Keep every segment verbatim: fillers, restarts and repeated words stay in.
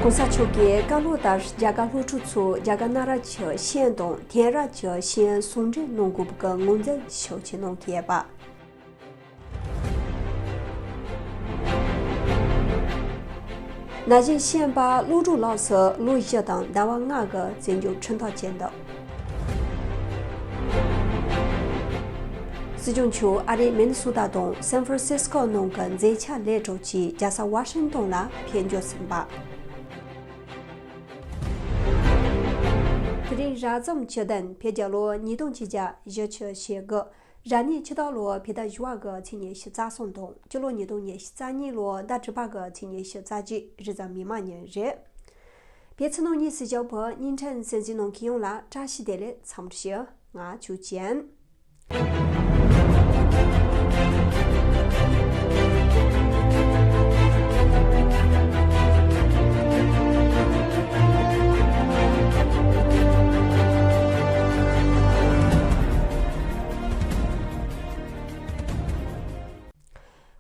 ༸གོང་ས་མཆོག་གིས་བཀའ་སློབ་ལྟར་རྒྱ་གར་སློབ་ཕྲུག་ཚོ་རྒྱ་གར་གནའ་རབས་ཀྱི་ཤེས་ཡོན་དང་དེང་རབས་ཀྱི་ཤེས་ཡོན་ཟུང་འབྲེལ་གནང་དགོས་པའི་ངོས་འཛིན་ཤུགས་ཆེ་གནང་གི་ཡོད་པ། ན་གཞོན་ཤེས་ཡོན་པ་བློ་གྲོས་ལགས་སུ་ལོ་བཞི་དང་ཟླ་བ་ལྔ་གི་བཙན་བྱོལ་ཁྲིམས་ཐག་བཅད་འདུག་སྲིད་སྐྱོང་མཆོག་ཨ་རིའི་མི་ནི་སོ་ཏ་དང་སན་ཧྥ་རན་སིས་ཀོ་ནང་གི་མཛད་འཆར་ལས་གྲོགས་ཀྱིས་རྒྱལ་ས་ཝ་ཤིང་ཏོན་ལ་ཕེབས་འབྱོར་ཟིན་པ། དེ་རིང་རབ་བྱུང་བཅུ་བདུན། བོད་རྒྱལ་ལོ་ཉིས་སྟོང་ཆིག་བརྒྱ་བཞི་བཅུ་ཞེ་དགུ། རབ་གནས་ཕྱི་ཟླ་ལོ་བོད་ཟླ་བཞི་པ་གི་ཚེས་ཉི་ཤུ་རྩ་གསུམ་དང་། སྤྱི་ལོ་ཉིས་སྟོང་ཉི་ཤུ་རྩ་གཉིས་ལོ་ཟླ་དྲུག་པ་གི་ཚེས་ཉི་ཤུ་རྩ་གཅིག་རེས་གཟའ་མིག་དམར་ཉིན་རེད། བོད་ཕྱི་ནང་གཉིས་སུ་བཞུགས་པའི་བརྙན་འཕྲིན་གསན་གཟིགས་གནང་མཁན་ཡོངས་ལ་བཀྲ་ཤིས་བདེ་ལེགས་འཚམས་འདྲི་ཞུ། ང་ཆོས་ཅན།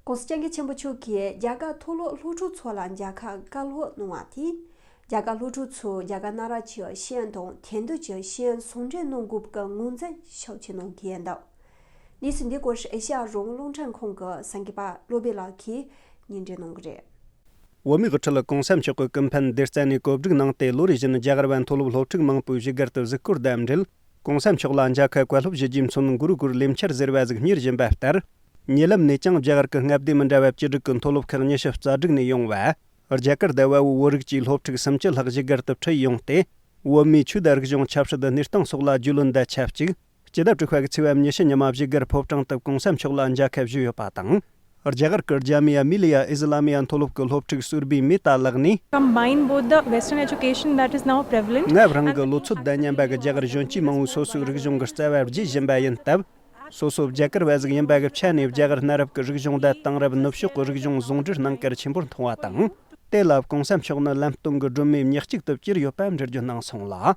༸གོང་ས་༸སྐྱབས་མགོན་ཆེན་པོ་མཆོག་གིས་རྒྱ་གར་མཐོ་སློབ་སློབ་ཕྲུག་ཚོ་ལ་མཇལ་ཁ་བཀའ་སློབ་གནང་བ་དེས། རྒྱ་གར་སློབ་ཕྲུག་ཚོས་རྒྱ་གར་གནའ་རབས་ཀྱི་ཤེས་ཡོན་དང་དེང་དུས་ཀྱི་ཤེས་ཡོན་ཟུང་འབྲེལ་གནང་དགོས་པའི་ངོས་འཛིན་ཤུགས་ཆེ་གནང་གི་ཡོད་འདུག་གནས་ཚུལ་འདིའི་སྐོར་ཨེ་ཤེ་ཡ་རང་དབང་རླུང་འཕྲིན་ཁང་གི་གསར་འགོད་པ་བློ་བྷེ་ལགས་ཀྱིས་སྙན་སྒྲོན་གནང་གི་རེད། བོད་མིའི་དབུ་ཁྲིད་༸གོང་ས་མཆོག་གི་ཀུན་ཕན་བདེ་རྩ་ནས་གོ་སྒྲིག་གནང་སྟེ། ལོ་རེ་བཞིན་རྒྱ་གར་བ་མཐོ་སློབ་སློབ་ཕྲུག་མང་པོས་བཞུགས་སྒར་དུ་གཟིགས་སྐོར་དང་འབྲེལ། ༸་གོང་ས་མཆོག་ལ་མཇལ་ཁ་བཀའ་སློབ་ཞུ་རྒྱུའི་མཚོན་གུ་རུ་གུར་ལས་འཆར་ཟེར་བ་ཟིག་གཉེར་བཞིན་པ་ལྟར། ཉེ་ལམ་ནས་ཀྱང་རྒྱ་གར་གྱི་མངའ་སྡེ་མི་འདྲ་བ་བཅུ་དྲུག་གི་མཐོ་སློབ་ཁག་ཉི་ཤུ་རྩ་དྲུག་ནས་ཡོང་བ། རྒྱ་གར་དང་བལ་པོ་བོད་རིགས་བཅས་སློབ་ཕྲུག་སུམ་ཅུ་ལྷག་བཞུགས་སྒར་དུ་ཁྲིད་ཡོང་སྟེ། བོད་མིའི་ཆོས་དང་རིག་གཞུང་ཆབ་སྲིད་གནས་སྟངས་སོགས་ལ་རྒྱུས་ལོན་དང་ཆབས་ཅིག་སྤྱི་ཟླ་དྲུག་པ་གི་ཚེས་པ་ཉི་ཤུ་ཉི་མ་བཞུགས་སྒར་ཕོ་བྲང་དུ་༸གོང་ས་མཆོག་ལ་མཇལ་ཁ་ཞུས་ཡོད་པ་དང་། རྒྱ་གར་གྱི་ཇཱ་མི་ཡ་མི་ལི་ཡ་ཨི་སི་ལ་མི་ཡ་མཐོ་སློབ་ཀྱི་སློབ་ཕྲུག་སུར་བི་མེ་ཏཱ་ལགས་ནས། Combine both the Western education that is now prevalent. ང་རང་གི་ལོ་ཚོད་དང་མཉམ་པ་གི་རྒྱ་གར་གཞོན་སྐྱེས་མང་བོས་སོ་སོའི་རིག་གཞུང་གི་རྩ་བ་བརྗེད་བཞིན་པ་ཡིན་སྟབས། སོ་སོ་རྒྱ་གར་བ་ཟིག་ཡིན་པ་གི་ཆ་ནས་རྒྱ་གར་གནའ་རབས་ཀྱི་རིག་གཞུང་དང་དེང་རབས་ནུབ་ཕྱོགས་ཀྱི་རིག་གཞུང་ཟུང་འབྲེལ་གནང་གལ་ཆེན་པོར་མཐོང་བ་དང་། དེ་ལ་༸གོང་ས་མཆོག་ནི་ལམ་སྟོན་གྱི་སྒྲོན་མེ་མྱི་གཅིག་ཏུ་གྱུར་ཡོད་པ་འགྲེལ་བརྗོད་གནང་སོང་ལ།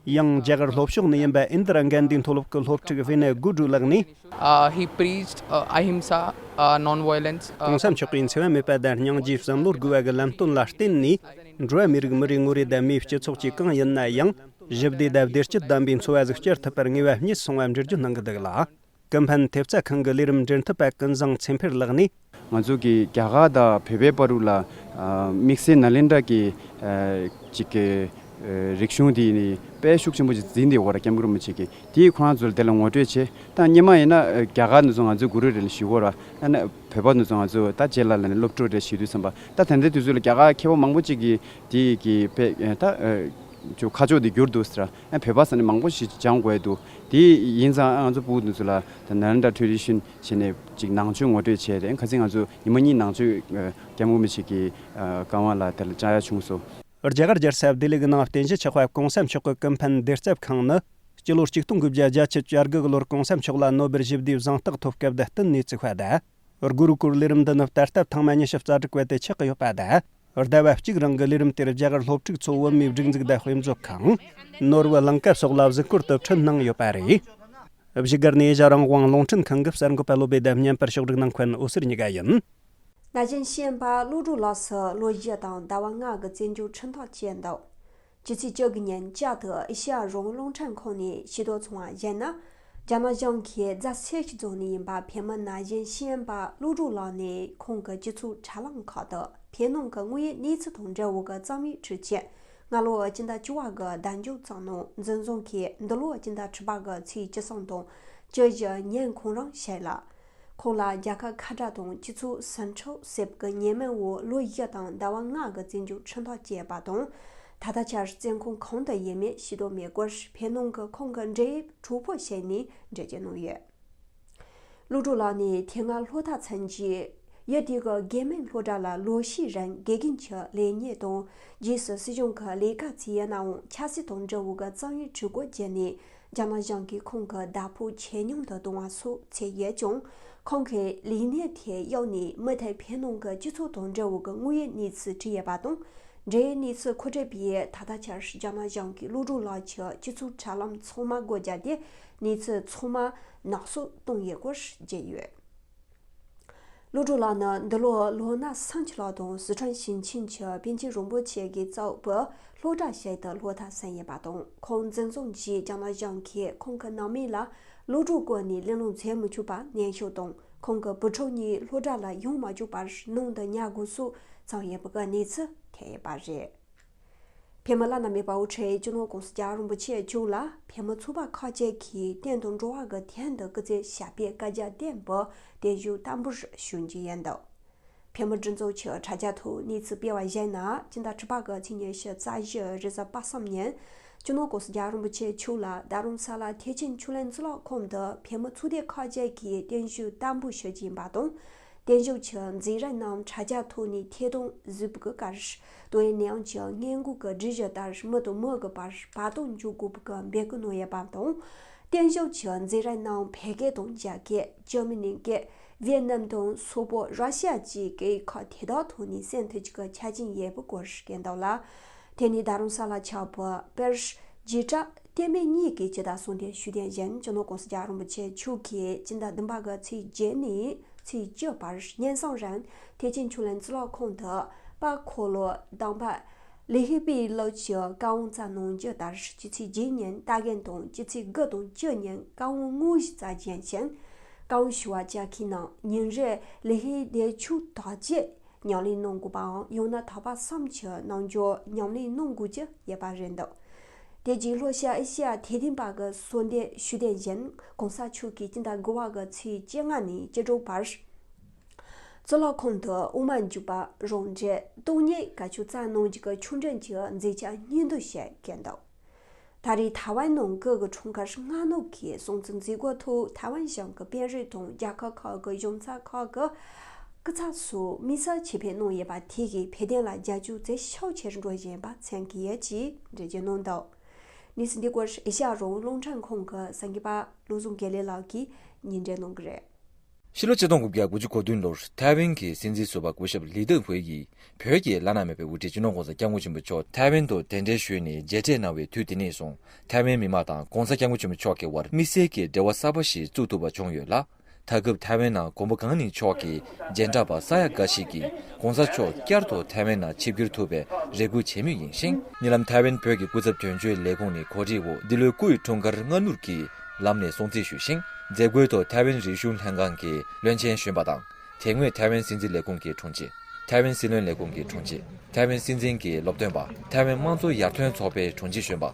ཡང་རྒྱ་གར་ལྷོ་ཕྱོགས་ནས་ཡིན་པ་ཨིན་དི་ར་གན་དྷིའི་མཐོ་སློབ་ཀྱི་སློབ་ཕྲུག་ཝི་ནེ་གུ་ཌུ་ལགས་ནས། Uh, he preached uh, ahimsa, uh, non-violence. Uh, ༸གོང་ས་མཆོག་གིས་འཚེ་བ་མེད་པ་དང་སྙིང་རྗེ་བསམ་བློ་དགོས་པ་གི་ལམ་སྟོན་ལ་བརྟེན་ནས། འགྲོ་བ་མིའི་རིགས་མི་རེ་ངོ་རེ་དང་མིའི་སྤྱི་ཚོགས་ཀྱི་གང་ཡིན་ན་ཡང་། ཞི་བདེ་དང་བདེ་སྐྱིད་ལྡན་པའི་འཚོ་བ་ཟིག་སྐྱེལ་ཐུབ་པར་ངེས་པ་རྙེད་སོང་བ་འགྲེལ་བརྗོད་གནང་གི་འདུག་ལ། ཀུན་ཕན་ཐེབས་རྩ་ཁང་གི་ལས་རིམ་འབྲེལ་མཐུད་པ་ཀུན་བཟང་ཚེ་འཕེལ་ལགས་ནས། ང་ཚོ་གི་རྒྱ་གར་དང་བོད་པའི་བར་དུ་ལ་ཨ་དམིགས་བསལ་ནཱ་ལེནྡྲ་གི་ཨ་ཅིག་གི་ཨ་རིག་གཞུང་དེ་ནི་དཔེ་ཤུགས་ཆེན་པོ་ཅིག་འཛིན་བསྡད་ཡོད་རེད། སྐྱབས་མགོན་རིན་པོ་ཆེ་གིས་དེའི་ཁོ་རང་ཚོ་ལ་དེ་ལ་ངོ་སྤྲོད་བྱས། ད་སྔོན་མ་ཡིན་ན་ཨ་རྒྱ་གར་ནས་ཚོ་ང་ཚོའི་གུ་རུ་རེད་ལ་ཞུ་གོ་ར། ཨ་ནི་བོད་པ་ནས་ཚོ་ང་ཚོ་ད་རྗེ་ལ་ལ་ནས་སློབ་ཕྲུག་རེད་ཞུ་དུས་ཙམ་པ། ད་ད་ལྟའི་དུས་ཚོད་ལ་རྒྱ་གར་མཁས་པ་མང་པོ་ཅིག་གིས་དེ་གི་དཔེ་ད་ཨ་ཅོ་ཁ་ཕྱོགས་དེ་བསྒྱུར་འདུག་ཟེར། ཨ་བོད་པ་ཟེར་ནས་མང་པོ་ཞིག་སྦྱང་དགོས་འདུག་དེ་ཡིན་ཙང་ཨ་ང་ཚོ་ཕྲུ་གུ་འདི་ཚོ་ལ་ད་ནཱ་ལེནྡྲ་ཊེ་རེ་ཌི་ཤན་བྱས་ནས་ཅིག་ནང་ཆོས་ངོ་སྤྲོད་བྱས་རེད། ཁ་སང་ང་ཚོ་ཉི་མ་གཉིས་ནང་ཆོས་ཨ་སྐྱབས་མགོན་རིན་པོ་ཆེ་གི་ཨ་བཀའ་དབང་ལ་དེ་ལ་བཅར་ཡ་བྱུང་སོང་། རྒྱ་གར་རྒྱལ་ས་ལྡི་ལི་གི་ནང་རྟེན་གཞི་ཆགས་པ་༸གོང་ས་མཆོག་གི་ཀུན་ཕན་བདེ་རྩ་ཁང་ནི། སྤྱི་ལོ་ཆིག་སྟོང་དགུ་བརྒྱ་བརྒྱད་ཅུ་གྱ་དགུ་གི་ལོར་༸གོང་ས་མཆོག་ལ་ནོ་བེལ་ཞི་བདེའི་གཟེངས་རྟགས་ཐོབ་སྐབས་དང་བསྟུན་ནས་བཙུགས་པ་དང་། གུ་རུ་གུར་ལས་རིམ་འདི་ནི་ད་ལྟ་ཐེངས་མ་ཉི་ཤུ་རྩ་དྲུག་པ་དེ་ཆགས་ཀྱི་ཡོད་པ་དང་། ཟླ་བ་གཅིག་རིང་གི་ལས་རིམ་དེར་རྒྱ་གར་སློབ་ཕྲུག་ཚོ་བོད་མིའི་སྒྲིག་འཛུགས་དང་དཔེ་མཛོད་ཁང་། ནོར་བུ་གླིང་ཁ་སོགས་ལ་གཟིགས་སྐོར་དུ་ཁྲིད་གནང་ཡོད་པ་རེད། བཞུགས་སྒར་ནས་ཨེ་ཤ་ཡ་རང་དབང་རླུང་འཕྲིན་ཁང་གི་གསར་འགོད་པ་བློ་བྷེ་དང་བརྙན་པར་ཕྱོགས་སྒྲིག་གནང་མཁན་འོད་ཟེར་གཉིས་ཀ་ཡིན། ན་གཞོན་ཤེས་ཡོན་པ་བློ་གྲོས་ལགས་སུ་ལོ་བཞི་དང་ཟླ་བ་ལྔ་གི་བཙན་བྱོལ་ཁྲིམས་ཐག་བཅད་འདུག་ཕྱི་ཚེས་བཅུ་དགུ་ཉིན་བསྐྱར་དུ་ཨེ་ཤེ་ཡ་རང་དབང་རླུང་འཕྲིན་ཁང་ནས་ཤེས་རྟོགས་བྱུང་བར་གཞིགས་ན། རྒྱ་ནག་གཞུང་གིས་རྫ་སེར་ཤུལ་རྫོང་ནས་ཡིན་པ་བོད་མི་ན་གཞོན་ཤེས་ཡོན་པ་བློ་གྲོས་ལགས་ནས་ཁོང་གི་སྤྱི་ཚོགས་དྲ་ལམ་ཁག་ཏུ་བོད་ནང་གི་དངོས་ཡོད་གནས་ཚུལ་དང་འབྲེལ་བའི་རྩོམ་ཡིག་ཁྲིད་ཆེད། སྔ་ལོ་སྤྱི་ཟླ་བཅུ་པ་གི་ཟླ་མཇུག་ཙམ་ནང་འཛིན་བཟུང་གིས་འདི་ལོ་སྤྱི་ཟླ་དྲུག་པ་གི་ཚེས་བཅུ་གསུམ་དང་བཅུ་བཞི་ཉིན་ཁོང་རང་བཞེས་ལ། ཁོང་ལ་རྒྱལ་ཁབ་ཁ་བྲལ་དང་སྤྱི་ཚོགས་ཟིང་འཁྲུག་སེལ་གྱི་ཉེས་མིང་འོག་ལོ་བཞི་དང་ཟླ་བ་ལྔ་གི་བཙན་བྱོལ་ཁྲིམས་ཐག་བཅད་པ་དང་། ད་ལྟ་ཆར་བཙོན་ཁང་གང་དུ་ཡོད་མེད་ཤེས་རྟོགས་མེད་སྐོར་བོད་ནང་གི་ཁོང་གི་འབྲེལ་ཡོད་གྲོགས་པོ་ཞིག་ནས་འགྲེལ་བརྗོད་གནང་ཡོད། བློ་གྲོས་ལགས་ནས་དེ་སྔ་ལྷོ་ད་ཚན་གྱི་ཡུལ་དེ་གི་དགེ་མིང་སློབ་གྲྭ་ལ་ལོ་ཤས་རིང་དགེ་རྒན་གྱི་ལས་གཉེར་དང་རྗེས་སུ་སྲིད་གཞུང་གི་ལས་ཀ་བྱས་ཡོད་ནའང་ཆབ་སྲིད་དང་འབྲེལ་བའི་རྩོམ་ཡིག་ཁྲིད་སྐོར་བརྒྱུད་ནས། རྒྱ་ནག་གཞུང་གིས་ཁོང་གི་བདག་པོ་ཇེ་ཉུང་དུ་གཏོང་བ་སོགས་བྱས་ཡོད་ཀྱང་། ཁོང་གིས་ལས་གནས་དེར་གཡུགས་ནས་མུ་མཐུད་བོད་ནང་གི་སྤྱི་ཚོགས་དང་འབྲེལ་བའི་དངོས་ཡོད་གནས་ཚུལ་བྲིས་ཡོད་པ་དང་། འབྲེལ་ཡོད་གནས་ཚུལ་མཁོ་སྤྲོད་པས་ད་ལྟ་ཆར་རྒྱ་ནག་གཞུང་གིས་བློ་གྲོས་ལགས་ཀྱི་སྤྱི་ཚོགས་དྲ་ལམ་ཚང་མ་སྒོ་བརྒྱབ་སྟེ་གནས་ཚུལ་ཚང་མ་ནག་བསུབ་བཏང་ཡོད་སྐོར་བརྗོད་ཡོད། བློ་གྲོས་ལགས་ནི་འདི་ལོ་ལོ་ན་སུམ་ཅུ་ལོ་དང་། སི་ཁྲོན་ཞིང་ཆེན་གྱི་པཎ་ཆེན་རིན་པོ་ཆེ་གིས་གཙོས་པའི་སློབ་གྲྭ་ཞིག་ཏུ་སློབ་མཐར་ཕྱིན་ཡོད་པ་དང་། ཁོང་འཛིན་བཟུང་རྗེས་རྒྱ་ནག་གཞུང་གིས་ཁོང་གི་ནང་མི་ལ་བློ་གྲོས་བཀོལ་ནས་གླེང་སློང་བྱེད་མི་ཆོག་པ་ནན་བཤད་དང་། ཁོང་གི་བུ་ཕྲུག་གཉིས་སློབ་གྲྭ་ལ་ཡོང་མ་བཅུག་པར་ནང་དུ་ཉར་དགོས་སོགས་བྱུང་ཡོད་པའི་གནས་ཚུལ་ཐོན་ཡོད་པ་རེད། བོད་མི་བླ་ན་མེད་པ་དབུ་ཁྲིད་སྤྱི་ནོར་༸གོང་ས་༸སྐྱབས་མགོན་རིན་པོ་ཆེ་མཆོག་ལ་བོད་མི་ཚོགས་པ་ཁག་ཅིག་གིས་བསྟན་དང་འགྲོ་བ་གི་དོན་དུ་སྐུ་ཚེ་ཞབས་པད་བསྐལ་བརྒྱར་བརྟན་པའི་བརྟན་བཞུགས་བརྟན་པོ་ཞུ་རྒྱུ་ཡིན་འདུག་བོད་མིའི་སྒྲིག་འཛུགས་ཀྱི་དྲ་རྒྱ་ཐོག་གནས་ཚུལ་སྤེལ་བ་གཞིར་ན། སྤྱི་ཟླ་དྲུག་པ་གི་ཚེས་ཉི་ཤུ་རྩ་བཞི་རེས་གཟའ་པ་སངས་ཉིན། སྤྱི་ནོར་༸གོང་ས་༸སྐྱབས་མགོན་རིན་པོ་ཆེ་མཆོག་ལ་རྡ་རམ་ས་ལ་ཐེག་ཆེན་ཆོས་གླིང་གཙུག་ལག་ཁང་དུ་བོད་མི་ཚོགས་སྡེ་ཁག་ཅིག་གིས་བརྟན་བཞུགས་བརྟན་པོ་ཞུ་རྒྱུ་ཡིན་པ་དང་། བརྟན་བཞུགས་ཀྱི་མཛད་རིམ་རྣམས་དྲ་རྒྱ་ཐོག་ནས་ཐད་གཏོང་བཟོས་པའི་སྐབས། ཏོག་དབྱིབས་ནད་ཡམས་ཀྱི་སྔོན་འགོག་གི་སྒྲིག་གཞི་ལྟར་མི་དང་མི་གི་བར་བར་སྟོང་འཇོག་དགོས་པའི་འབོད་སྐུལ་གནང་ཡོད་པ་དང་། བརྟན་བཞུགས་ཀྱི་མཛད་རིམ་རྣམས་བོད་སྐད་དང་རྒྱ་སྐད། འཇར་མ་ནི་སྐད། ཝེ་ཏི་ནམ་དང་སོག་པོ། ར་ཤི་ཡ་བཅས་ཀྱི་ཁག་དེ་དག་ཐོག་ནས་གསན་ཐུབ་རྒྱུ་གི་ཆ་རྐྱེན་ཡོད་པའི་སྐོར་བཀོད་འདུག་ལ། དེ་ནི་རྡ་རམ་ས་ལར་ཆགས་པའི་དཔལ་རྗེས་གྲགས་བསྟན་པའི་གཉིས་ཀྱི་སྤྱི་ཟླ་གསུམ་པའི་དུས་སྟོན་བཞིན། སྤྱི་ནོར་༸གོང་ས་༸སྐྱབས་མགོན་རིན་པོ་ཆེ་མཆོག་གིས་སྤྱི་ཟླ་བདུན་པ་གི་ཚེས་བརྒྱད་ནས་ཚེས་བཅུ་བར་ཉིན་གསུམ་རིང་ཐེག་ཆེན་ཆོས་གླིང་གཙུག་ལག་ཁང་དུ་དཔལ་འཁོར་ལོ་བདུན་པ་ལི་ཧི་པའི་ལོ་ཀྱི་བཀའ་དབང་བསྩལ་གནང་རྒྱུ་ལྟར། སྤྱི་ཚེས་བརྒྱད་ཉིན་ལྟ་མཁན་དང་། སྤྱི་ཚེས་དགུ་དང་བཅུ་ཉིན་བཀའ་དབང་དངོས་གཞི་བསྩལ་རྒྱུ་ཡིན་ཞིང་། བཀའ་དབང་ཞུ་བར་བཅར་མཁན་རྣམས་ཉིན་རེར་ལི་ཧི་བདེ་མཆོག་དག་བྱེད་ཉམས་ལེན་གནང་དགོས་པའམ། ཡང་ན་དག་པ་གསུམ་གྱི་རྣལ་འབྱོར་ཉམས་ལེན་གནང་དགོས་ཀྱི་ཡོད་པ་རེད་འདུག་དེ་རྗེས་ལྷོ་ཤར་ཨེ་ཤེ་ཡ་དད་ལྡན་པ་གི་གསོལ་འདེབས་ཞུས་དོན་བཞིན། གོང་ས་མཆོག་གིས་སྤྱི་ཟླ་དགུ་པ་གི་ཚེས་བཅོ་ལྔ་ནས་བཅུ་དྲུག་བར། གཙུག་ལག་ཁང་དུ་དབུ་མ་འཇུག་པ་རང་འགྲེལ་སྟོང་ཉིད་བཀའ་ཆོས་བསྩལ་གནང་རྒྱུ་གི་ཆོས་འབྲེལ་གྱི་མཛད་འཆར་སྙིང་བསྡུས་ཤིག་བཀོད་འདུག་ད་རེས་ཐའེ་ཝན་ནང་སྐུ་གི་འཁྲུངས་སྐར་སྔ་ནུབ་ཀྱི་སྲུང་བརྩི་མཛད་སྒོའི་ཐོག་ཐའེ་ཝན་གཞུང་གི་དཔོན་རིགས་དང་རྒྱལ་ཁབ་ཁག་གི་གཞུང་ཚབ་ཁག་གི་སྐུ་ཚབ་སོགས་དམིགས་བསལ་ཆེད་ཕེབས་གནང་ཡོད་པ་དེ་གིས་བོད་དོན་ལ་རྒྱབ་སྐྱོར་དེ་ཤུགས་ཆེ་རུ་འགྲོ་བཞིན་པ་མཚོན་གྱི་ཡོད་ཅེས་འགྲེལ་བརྗོད་གནང་འདུག་གནས་ཚུལ་འདི་སྐོར་ཨེ་ཤ་ཡ་རང་དབང་རླུང་འཕྲིན་ཁང་གི་གསར་འགོད་པ་བློ་བཟང་དགེ་ལེགས་ལགས་ཀྱིས་སྙན་སྒྲོན་གནང་གི་རེད། ཕྱི་ལོ་ཆིག་སྟོང་དགུ་བརྒྱ་དགུ་བཅུ་གོ་བདུན་ལོར་ཐའེ་ཝན་གྱི་སྲིད་འཛིན་ཟུར་པ་སྐུ་ཞབས་ལི་ཏེ་ཧུའེ་ཡིས་བོད་ཀྱི་བླ་ན་མེད་པའི་དབུ་ཁྲིད་སྤྱི་ནོར་༸གོང་ས་༸སྐྱབས་མགོན་ཆེན་པོ་མཆོག་ཐའེ་ཝན་དུ་གདན་འདྲེན་ཞུས་ནས་མཇལ་འཕྲད་གནང་བའི་དུས་དེ་ནས་བཟུང་། ཐའེ་ཝན་མི་མང་དང་༸གོང་ས་༸སྐྱབས་མགོན་ཆེན་པོ་མཆོག་གི་དབར་དམིགས་བསལ་གྱི་འབྲེལ་བ་གསར་པ་ཞིག་བཙུགས་ཐུབ་པ་བྱུང་ཡོད་ལ། ད་སྐབས་ཐའེ་ཝན་ནང་མགོན་པོ་གང་ཉིད་མཆོག་གི་མཇལ་འཕྲད་པ་ས་ཡ་འགའ་ཞིག་གིས་༸གོང་ས་མཆོག་བསྐྱར་དུ་ཐའེ་ཝན་ནང་ཆིབས་བསྒྱུར་ཐུབ་པའི་རེ་སྐུལ་བྱེད་མུས་ཡིན་ཞིང་། ཉེ་ལམ་ཐའེ་ཝན་བོད་ཀྱི་སྐུ་ཚབ་དོན་གཅོད་ལས་ཁུངས་ནས་གོ་སྒྲིག་འོག་འདི་ལོའི་སྐུ་ཡི་འཁྲུངས་སྐར་སྔ་སྣུར་གྱི་ལམ་ནས་སྲུང་བརྩི་ཞུས་ཤིང་། མཛད་སྒོའི་ཐོག་ཐའེ་ཝན་རིག་གཞུང་ལྷན་ཁང་གི་བློན་ཆེན་གཞོན་པ་དང་། དེ་སྔོན་ཐའེ་ཝན་སྲིད་འཛིན་ལས་ཁུངས་ཀྱི་དྲུང་ཆེ། ཐའེ་ཝན་སྲིད་བློན་ལས་ཁུངས་ཀྱི་དྲུང་ཆེ། ཐའེ་ཝན་སྲིད་འཛིན་གྱི་སློབ་སྟོན་པ། ཐའེ་ཝན་དམངས་གཙོ་ཡར་ཐོན་ཚོགས་པའི་དྲུང་ཆེ་གཞོན་པ།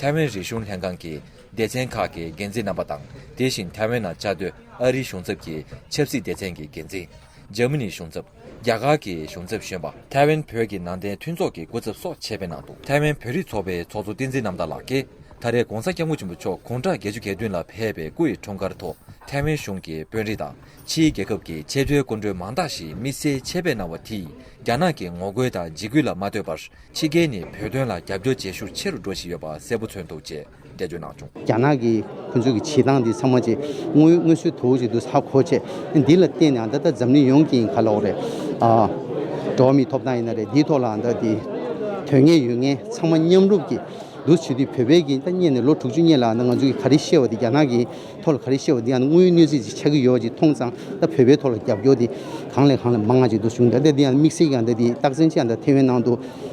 ཐའེ་ཝན་རིག་གཞུང་ལྷན་ཁང་གི་སྡེ་ཚན་ཁག་གི་འགན་འཛིན་རྣམ་པ་དང་། དེ་བཞིན་ཐའེ་ཝན་ནང་བཅའ་སྡོད་ཨ་རིའི་གཞུང་ཚབ་ཀྱི་ཆབ་སྲིད་སྡེ་ཚན་གྱི་འགན་འཛིན། འཇར་མ་ནིའི་གཞུང་ཚབ། རྒྱ་གར་གྱི་གཞུང་ཚབ་གཞོན་པ། ཐའེ་ཝན་བོད་ཀྱི་ནང་བསྟན་མཐུན་ཚོགས་ཀྱི་སྐུ་ཚབ་སོགས་ཆེད་ཕེབས་གནང་འདུག་ཐའེ་ཝན་བོད་རིགས་ཚོགས་པའི་ཚོགས་གཙོ་བསྟན་འཛིན་རྣམ་དག་ལགས་ཀྱིས། ད་རེས་༸གོང་ས་༸སྐྱབས་མགོན་ཆེན་པོ་མཆོག་དགུང་གྲངས་བརྒྱད་ཅུ་གྱ་བདུན་ལ་ཕེབས་པའི་སྐུ་ཡི་འཁྲུངས་སྐར་ཐོག་ཐའེ་ཝན་གཞུང་གི་དཔོན་རིགས་དང་། ཕྱིའི་རྒྱལ་ཁབ་ཀྱི་ཆེས་མཐོའི་སྐུ་མགྲོན་མང་དག་ཞིག་དམིགས་བསལ་ཆེད་ཕེབས་གནང་བ་དེས། རྒྱ་ནག་གི་ངོ་རྒོལ་དང་འཇིགས་སྐུལ་ལ་མ་ལྟོས་པར། ཕྱི་རྒྱལ་ནས་བོད་དོན་ལ་རྒྱབ་སྐྱོར་བྱེད་ཤུགས་ཆེ་རུ་འགྲོ་བཞིན་ཡོད་པ་གསལ་པོ་མཚོན་འདུག་ཅེས་འགྲེལ་བརྗོད་གནང་བྱུང་། རྒྱ་ནག་གི་ཁོ་ཚོ་གི་བྱེད་སྟངས་འདི་ཚང་མ་ཅིག་དངོས་མངོན་གསལ་དོད་པོ་ཅིག་འདུག་ཧ་གོ་བྱས། འདི་ལ་བརྟེན་ནས་ད་ལྟ་འཛམ་གླིང་ཡོངས་ཀྱི་ག་ལབ་དགོས་རེད། ཨ། འགྲོ་བ་མིའི་ཐོབ་ཐང་ཡིན་ན་རེད། འདིའི་ཐོག་ལ་ད་འདི་དོན་གཉེར་ཡོད་མཁན་ཚང་མ་མཉམ་རུབ་ཀྱིས་འདུག་བྱེད་དུས། བོད་པའི་གི་ད་སྔོན་ནས་ལོ་དྲུག་ཅུ་སྔོན་ལ་ད་ང་ཚོ་གི་ག་རེ་བཤད་པ་འདི། རྒྱ་ནག་གི་ཐོག་ལ་ག་རེ་བཤད་པ་འདི་ཡང་དངོས་ཡོད་གནས་ཚུལ་ཅིག་ཆགས་ཀྱི་ཡོད་ཅིག་མཐོང་ཙང་། ད་བོད་པའི་ཐོག་ལ་རྒྱབ་སྐྱོར་འདི་གང་ལས་གང་ལས་མང་ང་ཅིག་འདུག་བྱུང་། ད་ལྟ་འདི་ཡང་དམིགས་བསལ་ཡང་ད་འདི་རྟགས་མཚན་ཅིག་ཡང་ད་ཐའེ་ཝན་ནང་དུ་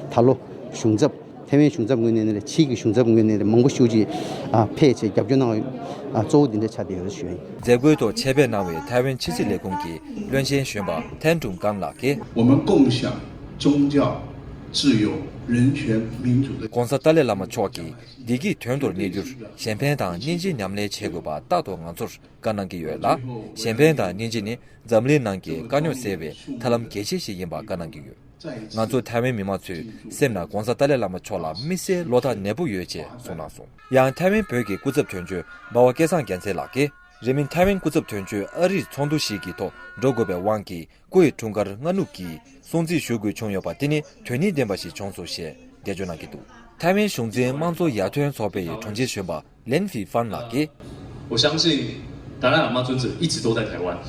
ད་ལོ་གཞུང་ཚབ། ཐའེ་ཝན་གཞུང་ཚབ་ངོས་ནས་རེད། ཕྱིའི་གི་གཞུང་ཚབ་ངོས་ནས་རེད། མང་པོ་ཞེ་ཅིག་ཨ་ཕེབས་བྱས་རྒྱབ་སྐྱོར་གནང་བའི་ཨ་གཙོ་བོ་འདི་འདྲ་ཆགས་བསྡད་ཡོད་ཞུ་ཡ་ཡིན། མཛད་སྒོའི་ཐོག་ཆེད་ཕེབས་གནང་བའི་ཐའེ་ཝན་ཕྱི་སྲིད་ལས་ཁུངས་ཀྱི་བློན་ཆེན་གཞོན་པ་ཐན་ཀྲུང་ཀང་ལགས་ཀྱིས། 我们共享宗教、自由、人权、民主的 ༸གོང་ས་ཏཱ་ལའི་བླ་མ་མཆོག་གིས་བདེ་སྐྱིད་དོན་དུ་གནས་རྒྱུར་གཞན་ཕན་དང་སྙིང་རྗེ་མཉམ་ལས་བྱེད་དགོས་པ་རྟག་ཏུ་ང་ཚོར་བཀའ་གནང་གི་ཡོད་ལ། གཞན་ཕན་དང་སྙིང་རྗེ་ནི་འཛམ་གླིང་ནང་གི་དཀའ་རྙོག་སེལ་བའི་ཐབས་ལམ་གལ་ཆེ་ཞིག་ཡིན་པ་བཀའ་གནང་གི་ཡོད། ང་ཚོ་ཐའེ་ཝན་མི་མང་ཚོའི་སེམས་ནང་༸གོང་ས་ཏཱ་ལའི་བླ་མ་མཆོག་ལ་དམིགས་བསལ་བློ་ཐག་ནན་པོ་ཡོད་ཅེས་གསུངས་གནང་སོང་། ཡང་ཐའེ་ཝན་བོད་ཀྱི་སྐུ་ཚབ་དོན་གཅོད་འབའ་བ་སྐལ་བཟང་རྒྱལ་མཚན་ལགས་ཀྱིས། རིང་མིན་ཐའེ་ཝན་སྐུ་ཚབ་དོན་གཅོད་ཨ་རིར་ཚོགས་འདུ་ཞིག་གི་ཐོག་འགྲོ་དགོས་པའི་དབང་གིས། སྐུ་ཡི་འཁྲུངས་སྐར་སྔ་ནུབ་ཀྱི་སྲུང་བརྩི་ཞུ་དགོས་བྱུང་ཡོད་པ་དེ་ནི་དོན་སྙིང་ལྡན་པ་ཞིག་བྱུང་སོང་ཞེས་འགྲེལ་བརྗོད་གནང་གི་འདུག་ཐའེ་ཝན་གཞུང་འཛིན་དམངས་གཙོ་ཡར་ཐོན་ཚོགས་པའི་དྲུང་ཆེ་གཞོན་པ་ལན་ཧྥི་ཧྥན་ལགས་ཀྱིས། 我相信达赖喇嘛尊者一直都在台湾。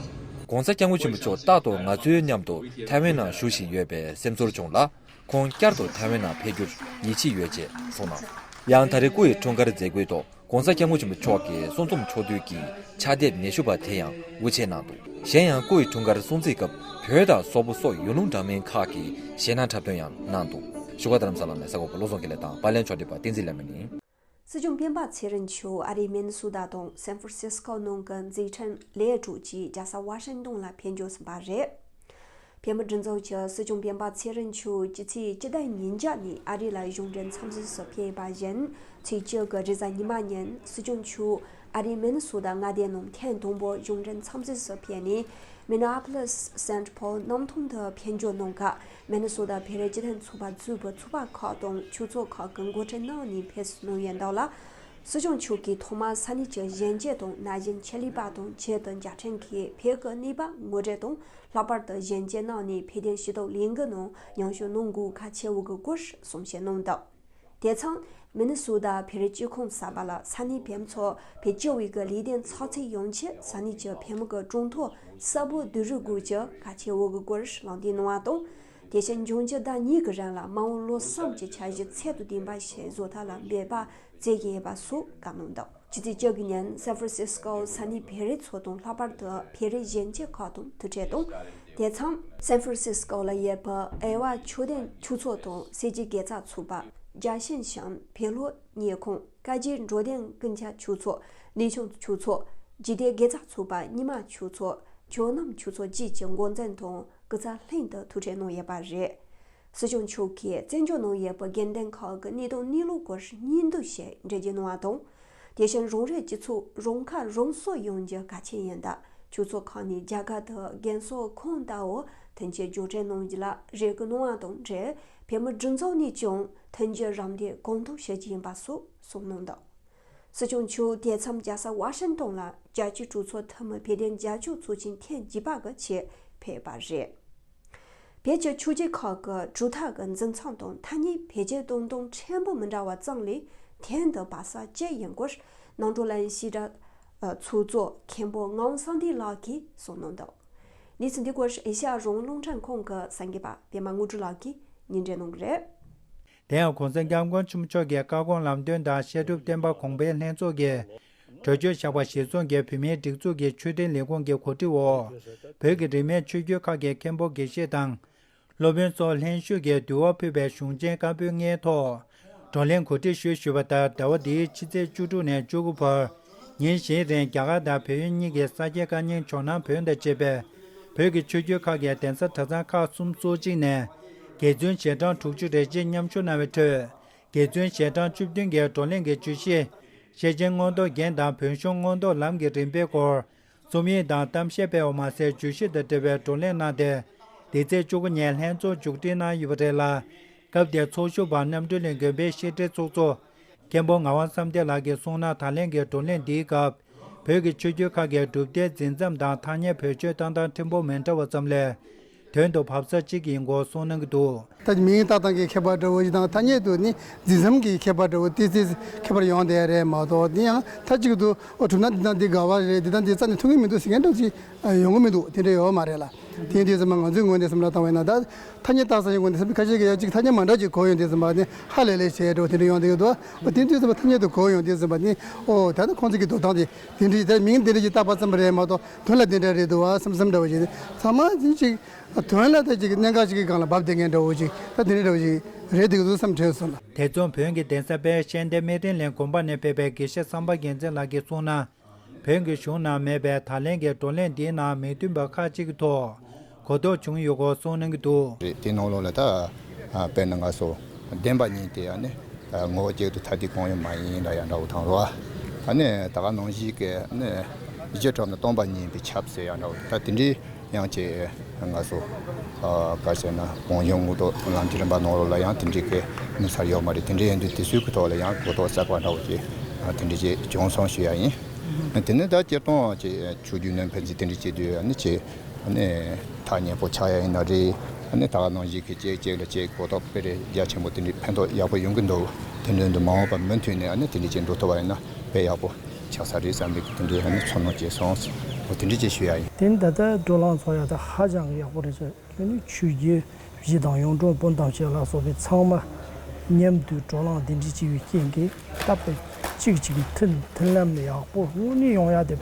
༸གོང་ས་༸སྐྱབས་མགོན་ཆེན་པོ་མཆོག་རྟག་ཏུ་ང་ཚོའི་མཉམ་དུ་ཐའེ་ཝན་ནང་བཞུགས་བཞིན་ཡོད་པའི་སེམས་ཚོར་བྱུང་ལ། ཁོང་བསྐྱར་དུ་ཐའེ་ཝན་ནང་ཕེབས་རྒྱུར་ཡིད་ཆེས་ཡོད་ཅེས་གསུངས་གནང་། ཡང་ད་རེས་སྐུ་ཡི་འཁྲུངས་སྐར་མཛད་སྒོའི་ཐོག་༸གོང་ས་༸སྐྱབས་མགོན་ཆེན་པོ་མཆོག་གི་གསུང་རྩོམ་ཕྱོགས་བསྡུས་ཀྱི་ཕྱག་དེབ་ཉི་ཤུ་པ་དེ་ཡང་དབུ་འབྱེད་གནང་འདུག་གཞན་ཡང་སྐུ་ཡི་འཁྲུངས་སྐར་སྲུང་བརྩིའི་སྐབས་བོད་དང་སོག་པོ་སོགས་ཡུལ་ལུང་འདྲ་མིན་ཁག་གི་གཞས་སྣ་འཁྲབ་སྟོན་ཡང་གནང་འདུག་བཞུགས་སྒར་རྡ་རམ་ས་ལ་ནས་གསར་འགོད་པ་བློ་བཟང་དགེ་ལེགས་དང་པར་ལེན་ཕྱོགས་བསྒྲིགས་པ་བསྟན་འཛིན་ལྷ་མོ་ཡིན། སྲིད་སྐྱོང་སྤེན་པ་ཚེ་རིང་མཆོག་ཨ་རིའི་མི་ནི་སོ་ཏ་དང་སན་ཧྥ་རན་སིས་ཀོ་ནང་གི་མཛད་འཕྲིན་ལེགས་གྲུབ་ཀྱིས་རྒྱལ་ས་ཝ་ཤིང་ཏོན་ལ་ཕེབས་འབྱོར་ཟིན་པ་རེད། བོད་མི་སྒྲིག་འཛུགས་ཀྱིས་སྲིད་སྐྱོང་སྤེན་པ་ཚེ་རིང་མཆོག་སྤྱི་ཚེས་སྤྱི་ཟླ་ཉིས་བརྒྱ་ནས་ཨ་རི་ལ་གཞུང་འབྲེལ་འཚམས་གཟིགས་སུ་ཕེབས་པ་བཞིན། ཚེས་བཅུ་གི་རེས་གཟའ་ཉི་མ་ཉིན་སྲིད་སྐྱོང་མཆོག་ཨ་རིའི་མི་ནི་སོ་ཏ་མངའ་སྡེ་ནང་ཐེངས་དང་པོ་གཞུང་འབྲེལ་འཚམས་གཟིགས་སུ་ཕེབས་ནས། མི་ནི་ཨ་པོ་ལིས་སེན་ཕོལ་གནམ་ཐང་དུ་ཕེབས་འབྱོར་གནང་སྐབས། མི་ནི་སོ་ཏ་བོད་རིགས་སྤྱི་མཐུན་ཚོགས་པ་གཙོས་པའི་ཚོགས་པ་ཁག་དང་ཆོས་ཚོགས་ཁག་གི་འགོ་ཁྲིད་རྣམས་ནས་ཕེབས་གནང་ཡོད་འདུག་ལ། སྲིད་སྐྱོང་མཆོག་གིས་ཐོག་མར་ས་གནས་ཀྱི་གཞོན་སྐྱེས་དང་ན་གཞོན་ཆེད་ལས་པ་དང་ཆེད་དུ་མཇལ་འཕྲད་ཀྱིས་བོད་ཀྱི་གནས་བབ་ངོ་སྤྲོད་དང་། ལྷག་པར་དུ་གཞོན་སྐྱེས་རྣམས་ནས་བོད་དོན་ཞུ་གཏུག་ལས་འགུལ་ནང་མཉམ་ཞུགས་གནང་དགོས་གལ་ཆེ་བའི་སྐོར་གསུང་བཤད་གནང་འདུག་དེ་མཚམས་མི་ནི་སོ་ཏ་བོད་རིགས་སྤྱི་ཁོངས་གསར་པ་ལ་ས་གནས་བོད་མི་ཚོ་བོད་སྤྱི་བའི་གི་ལས་དོན་ཚགས་ཚུད་ཡོང་ཆེད་ས་གནས་ཀྱི་བོད་མི་གི་གྲོང་ཐོག་གསལ་པོ་བསྡུ་རུབ་དགོས་ཀྱི་གལ་ཆེ་བའི་གི་སྐོར་ལམ་སྟོན་གནང་བ་དང་། དེ་བཞིན་འབྱུང་འགྱུར་ཟླ་གཉིས་ཀྱི་རིང་ལ་མ་འོངས་ལོ་གསུམ་གྱི་འཆར་གཞི་ཚད་དང་ལྡན་པ་ཞིག་བཟོ་ཐབས་ལ་འབད་པ་བྱེད་ཀྱི་ཡོད་པ་སོགས་བཀའ་གནང་འདུག་སྤྱི་ཚེས་བཅུ་དགུ་ཉིན་སན་ཧྥ་རན་སིས་ཀོ་ས་གནས་བོད་རིགས་ཚོ་དང་ལྷག་པར་དུ་བོད་རིགས་གཞོན་སྐྱེས་ཁག་དང་ཐུག་འཕྲད་དང་། དེ་མཚམས་སན་ཧྥ་རན་སིས་ཀོ་ལ་ཡོད་པའི་ཨེ་ཝ་ཆོས་ལྡན་ཆོས་ཚོགས་དང་སྲིད་སྤྱི་དགེ་རྩ་ཚོགས་པ། རྒྱལ་ཞེན་ཞང་བོད་ལྷོ་ཉེ་ཁང་། བཀའ་བརྒྱུད་འགྲོ་དོན་ཀུན་ཁྱབ་ཆོས་ཚོགས། ལས་ཆུང་ཆོས་ཚོགས། འཇིག་རྟེན་དགེ་རྩ་ཚོགས་པ་རྙིང་མ་ཆོས་ཚོགས། ཆོས་ནམ་ཆོས་ཚོགས་བཅས་ཀྱི་འགོ་འཛིན་དང་སྐུ་ཚབ་ལྷན་དུ་ཐུག་འཕྲད་གནང་ཡོད་པ་རེད། སྲིད་སྐྱོང་མཆོག་གིས་བཙན་བྱོལ་ནང་ཡོད་པའི་དགེ་འདུན་ཁག་གི་གནས་སྟངས་གནས་ལུགས་སྐོར་སྙིང་བསྡུས་ཤིག་འགྲེལ་བརྗོད་གནང་བ་དང་། དེ་བཞིན་རང་རེའི་སྤྱི་ཚོགས་རང་ཁ་རང་གསོ་ཡོང་རྒྱུ་གལ་ཆེན་ཡིན་སྟབས། ཆོས་ཚོགས་ཁག་ནས་རྒྱ་གར་དུ་རྒན་གསོ་ཁང་ལྟ་བུ་ཐོན་སྐྱེད་སྐྱོར་སྐྱོད་གནང་རྒྱུ་ལ་རེ་སྐུལ་གནང་བ་དང་འབྲེལ། བོད་མི་སྒྲིག་འཛུགས་ནས་ཀྱང་ཐོན་སྐྱེད་རམ་འདེགས་གང་ཐུབ་བྱེད་ཀྱི་ཡིན་པ་སོགས་གསུངས་གནང་འདུག་སྲིད་སྐྱོང་མཆོག་དེ་མཚམས་རྒྱལ་ས་ཝ་ཤིང་ཏོན་ལ་རྒྱལ་སྤྱིའི་གྲོས་ཚོགས་འཐུས་མི་བོད་དོན་རྒྱབ་སྐྱོར་ཚོགས་ཆེན་ཐེངས་བརྒྱད་པ་གི་ཆེད་ཕེབས་པ་རེད། བོད་ཀྱི་ཆོས་བརྒྱུད་ཁག་གི་གྲུབ་མཐའ་གི་འཛིན་མཚམས་དང་ཐ་སྙད་བེད་སྤྱོད་གཏོང་སྟངས་ཕྲན་བུ་མི་འདྲ་བ་ཙམ་ལས་དོན་དུ་སྦ་གསང་གཅིག་ཡིན་སྐོར་ནང་འགྲོ་ལན་ཞེ་དྲག་ཚོགས་གཙོ་མཁན་པོ་ངག་དབང་བསམ་གཏན་ལགས་ཀྱིས་གསུངས་གནང་འདུག་གནས་ཚུལ་འདི་སྐོར་ཨེ་ཤ་ཡ་རང་དབང་རླུང་འཕྲིན་ཁང་གི་གསར་འགོད་པ་པད་མ་དངོས་གྲུབ་ལགས་ཀྱིས་སྙན་སྒྲོན་གནང་གི་རེད། དེ་ཡང་གོང་ས་སྐྱབས་མགོན་ཆེན་པོ་མཆོག་གི་བཀའ་དགོངས་ལམ་སྟོན་དང་བཤད་སྒྲུབ་བསྟན་པ་གོང་འཕེལ་ལྷན་ཚོགས་ཀྱི་གྲོས་ཆོད་བཞག་པ་གཞིར་བཟུང་གིས་བོད་མིའི་སྒྲིག་འཛུགས་ཀྱི་ཆོས་དོན་ལས་ཁུངས་ཀྱི་གོ་སྒྲིག་འོག་བོད་ཀྱི་རིས་མེད་ཆོས་བརྒྱུད་ཁག་གི་མཁན་པོ་དགེ་བཤེས་དང་། སློབ་དཔོན་སོགས་ལྷན་ཞུགས་ཀྱིས་འདུལ་བ་ཕུལ་བའི་གཞུང་ཆེན་བཀའ་པོད་ལྔའི་ཐོག་བགྲོ་གླེང་གོ་སྒྲིག་ཞུས་ཞུས་པ་ལྟར། ཟླ་བ་འདིའི་ཕྱི་ཚེས་བཅུ་དྲུག་ནས་བཅུ་དགུ་བར་ཉིན་བཞིའི་རིང་རྒྱ་གར་དང་བལ་ཡུལ་གཉིས་ཀྱི་ས་སྐྱའི་བཀའ་རྙིང་ཇོ་ནང་བོན་དང་བཅས་པའི་བོད་ཀྱི་ཆོས་བརྒྱུད་ཁག་གི་གདན་ས་གྲྭ་ཚང་ཁག་སུམ་ཅུ་སོ་གཅིག་ནས་དགེ་བཙུན་ཞལ་གྲངས་དྲུག་ཅུ་རེ་གཅིག་མཉམ་ཞུགས་གནང་བའི་ཁྲོད། དགེ་བཙུན་ཞལ་གྲངས་བཅུ་བདུན་གྱིས་བགྲོ་གླེང་གི་བརྗོད་གཞི། ཤེར་ཕྱིན་མངོན་རྟོགས་རྒྱན་དང་བོན་གཞུང་མངོན་རྟོགས་ལམ་གྱི་རིམ་པའི་སྐོར། རྩོམ་ཡིག་དང་གཏམ་བཤད་སྤེལ་བ་མ་ཟད། བརྗོད་གཞི་དང་འབྲེལ་བའི་བགྲོ་གླེང་གནང་སྟེ། འདི་ཚེས་བཅུ་དགུ་ཉིན་ལྷན་ཚོགས་མཇུག་སྒྲིལ་གནང་ཡོད་པ་རེད་ལ། སྐབས་དེར་ཚོགས་ཞུགས་པ་རྣམ་གྲོལ་གླིང་དགོན་པའི་བཤད་སྒྲིག་ཚོགས་གཙོ་མཁན་པོ་ངག་དབང་བསམ་གཏན་ལགས་ཀྱིས་གསུངས་ན། ད་ལན་གྱི་བགྲོ་གླེང་འདིའི་སྐབས་བོད་ཀྱི་ཆོས་བརྒྱུད་ཁག་གི་གྲུབ་མཐའི་འཛིན་མཚམས་དང་ཐ་སྙད་བེད་སྤྱོད་བཏང་སྟངས་ཕྲན་བུ་མི་འདྲ་བ་ཙམ་ལས། དོན་དུ་བབས་ས་གཅིག་ཡིན་སྐོར་གསུངས་གནང་གི་འདུག་ད་མིང་བཏགས་སྟངས་ཀྱི་ཁྱད་པར་འདྲ་བོ་ཞིག་དང་ཐ་སྙད་དུ་ནི་འཛིན་མཚམས་ཀྱི་ཁྱད་པར་འདྲ་བོ་ཏོག་ཙམ་ཁྱད་པར་ཡོང་བསྡད་རེད་མ་གཏོགས། དེ་ཡང་མཐའ་གཅིག་ཏུ་ཨོ་གྲུབ་མཐའ་འདི་དང་འདི་འགལ་བ་རེད། འདི་དང་འདི་རྩ་ནས་མཐུན་གྱི་མི་འདུག་ཟེར་མཁན་འདྲ་བོ་ཞིག་ཡོང་གི་མི་འདུག་དེ་འདྲ་ཡོད་མ་རེད་ལ། དེ་ཡིན་དུས་ཙམ་པ་ང་ཚོའི་ངོས་ནས་བསམ་བློ་བཏང་བས་ན། ད་ཐ་སྙད་བཏགས་ས་ཡི་ངོས་ནས་བསམ་ཁ་ཤས་ཀྱིས་ཡང་གཅིག་ཐ་སྙད་མ་འདྲ་ཅིག་གོ་ཡོང་དུས་ཙམ་པ་ནི་ཧ་ལས་ལས་བྱས་འགྲོ་དེ་འདྲ་ཡོང་བསྡད་ཀྱི་འདུག་ཨོ་དེ་དུས་ཙམ་པ་ཐ་སྙད་དུ་གོ་ཡོང་དུས་ཙམ་པ་ནི་ཨོ་ད་ལྟ་ཁོང་ཚོ་གི་འདོད་སྟངས་དེ་དེ་འདྲ་ད་མིང་དེ་འདྲ་ཅིག་བཏགས་པ་ཙམ་རེད་མ་གཏོགས་དོན་ལ་དེ་འདྲ་རེད་འདུག་བ་བསམ་བསམ་འདྲ་བོ་ཞིག་ཚང་མ་དེ་ཅིག་དོན་ལ་ད་ཅིག་གནད་འགག་ཅིག་གི་སྒང་ལ་བབས་བསྡད་མཁན་འདྲ་བོ་ཅིག་ད་དེ་འདྲ་འདྲ་བོ་ཅིག་རེད་འདུག་བསམ་དྲན་སོང་ལ། དེ་མཚུངས་བོན་གྱི་གདན་ས་དཔལ་ཤེས་ལྡན་སྨིན་རིམ་གླིང་དགོན་པ་ནས་ཕེབས་པའི་དགེ་བཤེས་བསམ་པ་རྒྱལ་མཚན་ལགས་ཀྱིས་གསུངས་ན། བོན་གྱི་གཞུང་ནང་མེད་པའི་ད་ལན་གྱི་བགྲོ་གླེང་འདིའི་ནང་མི་མཐུན་པ་ཁག་ཅིག་གི་ཐོག་གོ་རྟོགས་བྱུང་ཡོད་སྐོར་གསུངས་གནང་གི་འདུག་རེད། དེ་ནང་ལོགས་ལ་ད་དཔེར་ན་ང་ཚོ་བདེན་པ་གཉིས་དེ་ཡང་ནི་ངོ་བོ་གཅིག་ཏུ་ཐ་དད་གང་ཡང་མ་ཡིན་ལ་ཡང་འདྲ་བོ་དང་རོ། ཨ་ནི་ད་ག་ནང་བཞིན་གྱི་ནི་རྒྱུ་གྲུབ་ན་སྟོང་པ་ཉིད་པའི་ཁྱབ་ཟེར་ཡང་འདྲ་བོ། ད་དེ་འདྲའི་ཡང་ཅིག་ང་ཚོ་ག་ཟེར་ན་བོན་གཞུང་མངོན་རྟོགས་ལམ་གྱི་རིམ་པ་ནང་ལོགས་ལ་ཡང་དེ་འདྲའི་གི་ནུབ་ས་ཡོད་མ་རེད། དེ་འདྲའི་ཡིན་དུས་དེ་ཚོའི་གི་ཐོག་ལ་ཡང་གོ་རྟོགས་གསར་པ་འདྲ་བོ་ཅིག་དེ་འདྲའི་ཅིག་བྱུང་སོང་ཞུ་ཡ་ཡིན། དེ་ནས་ད་སྤྱིར་བཏང་ཅིག་ཆོས་བརྒྱུད་ནང་ཕན་ཚུན་དེ་འདྲའི་བྱེད་དུས་ཨ་ནི་ཅིག་ཨ་ནི་ཐག་ཉེ་པོ་ཆགས་ཡ་ཡིན་ན་རེད། ཨ་ནི་ད་ག་ནང་བཞིན་གྱི་གཅིག་གཅིག་ལ་གཅིག་གོ་རྟོགས་སྤེལ་རེས་རྒྱ་ཆེན་པོ་དེ་འདྲའི་ཕན་ཐོགས་ཡག་པོ་ཡོང་གི་འདུག་དེ་འདྲའི་འདུག་མ་འོངས་པ་མུ་མཐུད་ནས་ཨ་ནི་དེ་འདྲའི་ཅིག་འགྲོ་ཐུབ་པ་ཡིན་ན་དཔེ་ཡག་པོ་ཆགས་ས་རེད་བསམ་པའི་དེ་འདྲའི་ཨ་ནི་ཚོར་སྣང་སྐྱེས་སོང་། འོ་དེ་འདྲའི་ཅིག་ཞུ་ཡ་ཡིན། དེ་ནི་ད་ལྟ་བགྲོ་གླེང་ཚོགས་ཡ་ད་ཧ་ཅང་གི་ཡག་པོ་རེད་ཟེར། ཁྱོད་ནི་ཆོས་བརྒྱུད་བཞི་དང་གཡུང་དྲུང་བོན་དང་བཅས་ལ་སོགས་པའི་ཚང་མ་མཉམ་དུ་བགྲོ་གླེང་འདི་འདྲ་བྱས་པའི་རྐྱེན་གྱིས་སྟབས་གཅིག་གཅིག་གི་མཐུན་མཐུན་ལམ་ཡག་པོ་དངོས་གནས་ཡོང་ཡ་དེ་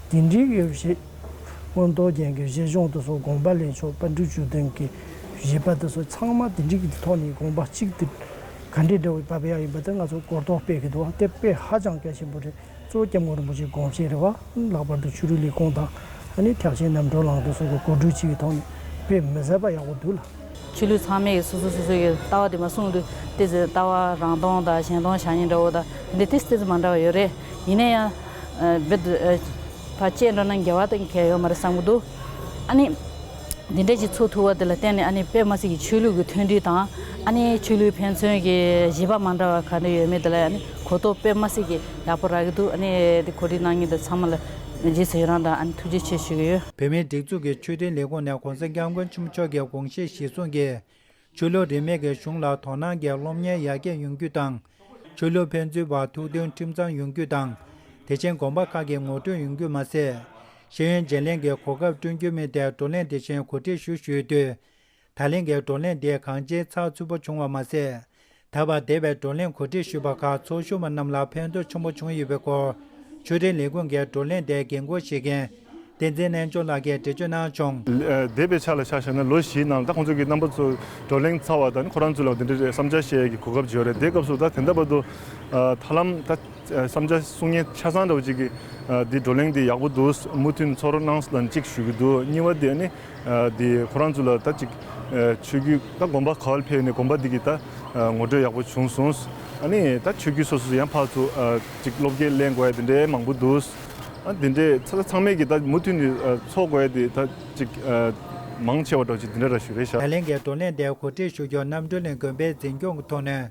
འདི་འདྲའི་གི་བྱེད་ མངོན་རྟོགས་རྒྱན་གྱི་བཞེད་གཞུང་དེ་ཚོ་དགོངས་པ་ལེན་ཕྱོགས་པཎ་གྲུབ་བཅུ་བདུན་གྱི་བཞེད་པ་དེ་ཚོ་ཚང་མ་དེ་འགྲིག་གི་ཐོག་ནས་དགོངས་པ་གཅིག་ཏུ་ག་འདྲའི་འདྲ་བའི་བབས་ཡག་ཡིན་པ་དེ་ང་ཚོ་གོ་རྟོགས་སྤེལ་གི་འདུག་དེ་དཔེ་ཧ་ཅང་གལ་ཆེན་པོ་རེད། གཙོ་བོ་སྐྱབས་མགོན་རིན་པོ་ཆེའི་དགོངས་བཞེད་རེད་བ། ལྷག་པར་དུ་ཆོས་རིག་ལས་ཁུངས་དང་ཨ་ནི་ཐེག་ཆེན་རྣམ་གྲོལ་གླིང་དེ་ཚོ་གི་གོ་སྒྲིག་བྱེད་ཀྱི་ཐོག་ནས་དཔེ་མི་བཟད་པ་ཡག་པོ་འདུག་ལ། ཆོས་ལུགས་ཚང་མས་སོ་སོ་སོ་སོ་གི་ལྟ་བ་དེ་མ་གསུངས་དུས་ཏོག་ཙམ་ལྟ་བ་རང་སྟོང་དང་གཞན་སྟོང་བཞག་མཁན་འདྲ་བོ་དང་དེ་འདྲ་ཏོག་ཙམ་ཏོག་ཙམ་མ་འདྲ་བ་ཡོད་རེད། ཡིན་ན་ཡང་རྦད་དེ་ཕར་བཅད་འགྲོ་ན་འགལ་བ་དང་གལ་ཡོད་མ་རེད་བསམ་གྱི་འདུག་ཨ་ནི་འདི་འདྲ་ཞིག་ཚུགས་ཐུབ་པ་དེ་ལ་བརྟེན་ནས་ཨ་ནི་དཔེ་མ་སྲིད་ཀྱི་ཆོས་ལུགས་ཀྱི་མཐུན་སྒྲིལ་དང་ཨ་ནི་ཆོས་ལུགས་ཕན་ཚུན་གྱི་བཞེད་པ་མ་འདྲ་བ་ག་འདྲ་ཡོད་མེད་དེ་ལ་ཨ་ནི་གོ་རྟོགས་དཔེ་མ་སྲིད་ཀྱི་ཡག་པོ་རག་གི་འདུག་ཨ་ནི་དེ་གོ་སྒྲིག་གནང་མཁན་དེ་ཚང་མ་ལ་རྗེས་སུ་ཡི་རང་དང་ཨ་ནི་ཐུགས་རྗེ་ཆེ་ཞུ་གི་ཡོད། བོད་མིའི་སྒྲིག་འཛུགས་ཀྱི་ཆོས་དྲིལ་ལས་ཁུངས་ནས་༸གོང་ས་༸སྐྱབས་མགོན་ཆེན་པོ་མཆོག་གི་དགོངས་བཞེད་གཞིར་བཟུང་གིས། ཆོས་ལུགས་རིས་མེད་ཀྱི་གཞུང་ལ་དོ་སྣང་གིས་སློབ་གཉེར་ཡར་རྒྱས་ཡོང་རྒྱུ་དང་། ཆོས་ལུགས་ཕན་ཚུན་བར་ཐུགས་མཐུན་ཁྲིམས་གཙང་ཡོང་རྒྱུ་དང་། དེ་བཞིན་དགོན་པ་ཁག་གི་ངོ་སྤྲོད་ཡོང་རྒྱུ་མ་ཟད། ཤེས་ཡོན་བརྗེ་ལེན་གྱི་གོ་སྐབས་བསྐྲུན་རྒྱུ་མིན་ཏེ་བགྲོ་གླེང་འདི་བཞིན་གོ་སྒྲིག་ཞུ་ཞུས་དུས། ད་ལན་གྱི་བགྲོ་གླེང་འདི་གང་ཅིའི་ཚགས་ཚུད་པོ་བྱུང་བ་མ་ཟད། ད་བར་འདས་པའི་བགྲོ་གླེང་གོ་སྒྲིག་ཞུས་པ་ཁག་ཚོགས་ཞུགས་པ་རྣམས་ལ་ཕན་ཐོགས་ཆེན་པོ་བྱུང་ཡོད་པའི་སྐོར། ཆོས་དྲིལ་ལས་ཁུངས་ཀྱི་བགྲོ་གླེང་དེའི་འགན་འཁུར་བཞེས་མཁན། བསྟན་འཛིན་རྣལ་འབྱོར་ལགས་ཀྱིས་འགྲེལ་བརྗོད་གནང་བྱུང་། ལ་འདས་པའི་ཆ་ལ་ཆ་བཞག་ན་ལོ་བཞིའི་ནང་ལ་ད་ཁོང་ཚོ་གི་རྣམ་པ་ཚོ་བགྲོ་གླེང་ཚར་བ་དང་ཁོ་རང་ཚོ་ལ་འདི་འདྲའི་བསམ་འཆར་བཤད་ཡས་ཀྱི་གོ་སྐབས་བྱོས་རེད། དེ་སྐབས་སུ་ད་དེ་འདྲ་བར་དུ་ཨ་ཐར་ལམ་ད་བསམ་འཆར་གསུང་མཁན་ཆ་ཚང་འདྲ་བོ་ཅིག་གིས་ཨ་འདི་བགྲོ་གླེང་འདི་ཡག་པོ་འདུག་མུ་མཐུད་ཚོགས་རོགས་གནང་ལ་གཅིག་ཞུ་གི་འདུག་གཉིས་པ་དེ་ནི་ཨ་འདི་ཁོ་རང་ཚོ་ལ་ད་ཅིག་ཨ་ཆོས་བརྒྱུད་ད་དགོན་པ་ག་བར་ཕེབས་ནས་དགོན་པ་འདི་གི་ད་ཨ་ངོ་སྤྲོད་ཡག་པོ་བྱུང་སོང་། ཨ་ནི་ད་ཆོས་བརྒྱུད་སོ་སོ་ཡང་ཕར་ཚུར་ཨ་ཅིག་སློབ་སྐྱེལ་ལེན་དགོས་ཡ་དེ་འདྲའི་མང་པོ་འདུག་ཨ་དེ་འདྲའི་ཚ་ཚང་མས་ཀྱི་ད་མུ་མཐུད་ནས་ཨ་ཚོགས་དགོས་ཡ་དེ་ད་ཅིག་ཨ་མང་ཆེ་བ་འདྲ་ཅིག་དེ་འདྲ་ར་ཞུ་རེད་ཤག་ད་ལན་གྱི་བགྲོ་གླེང་དེ་གོ་སྒྲིག་ཞུ་རྒྱུ་རྣམ་གྲོལ་གླིང་དགོན་པའི་འཛིན་སྐྱོང་གི་ཐོག་ནས་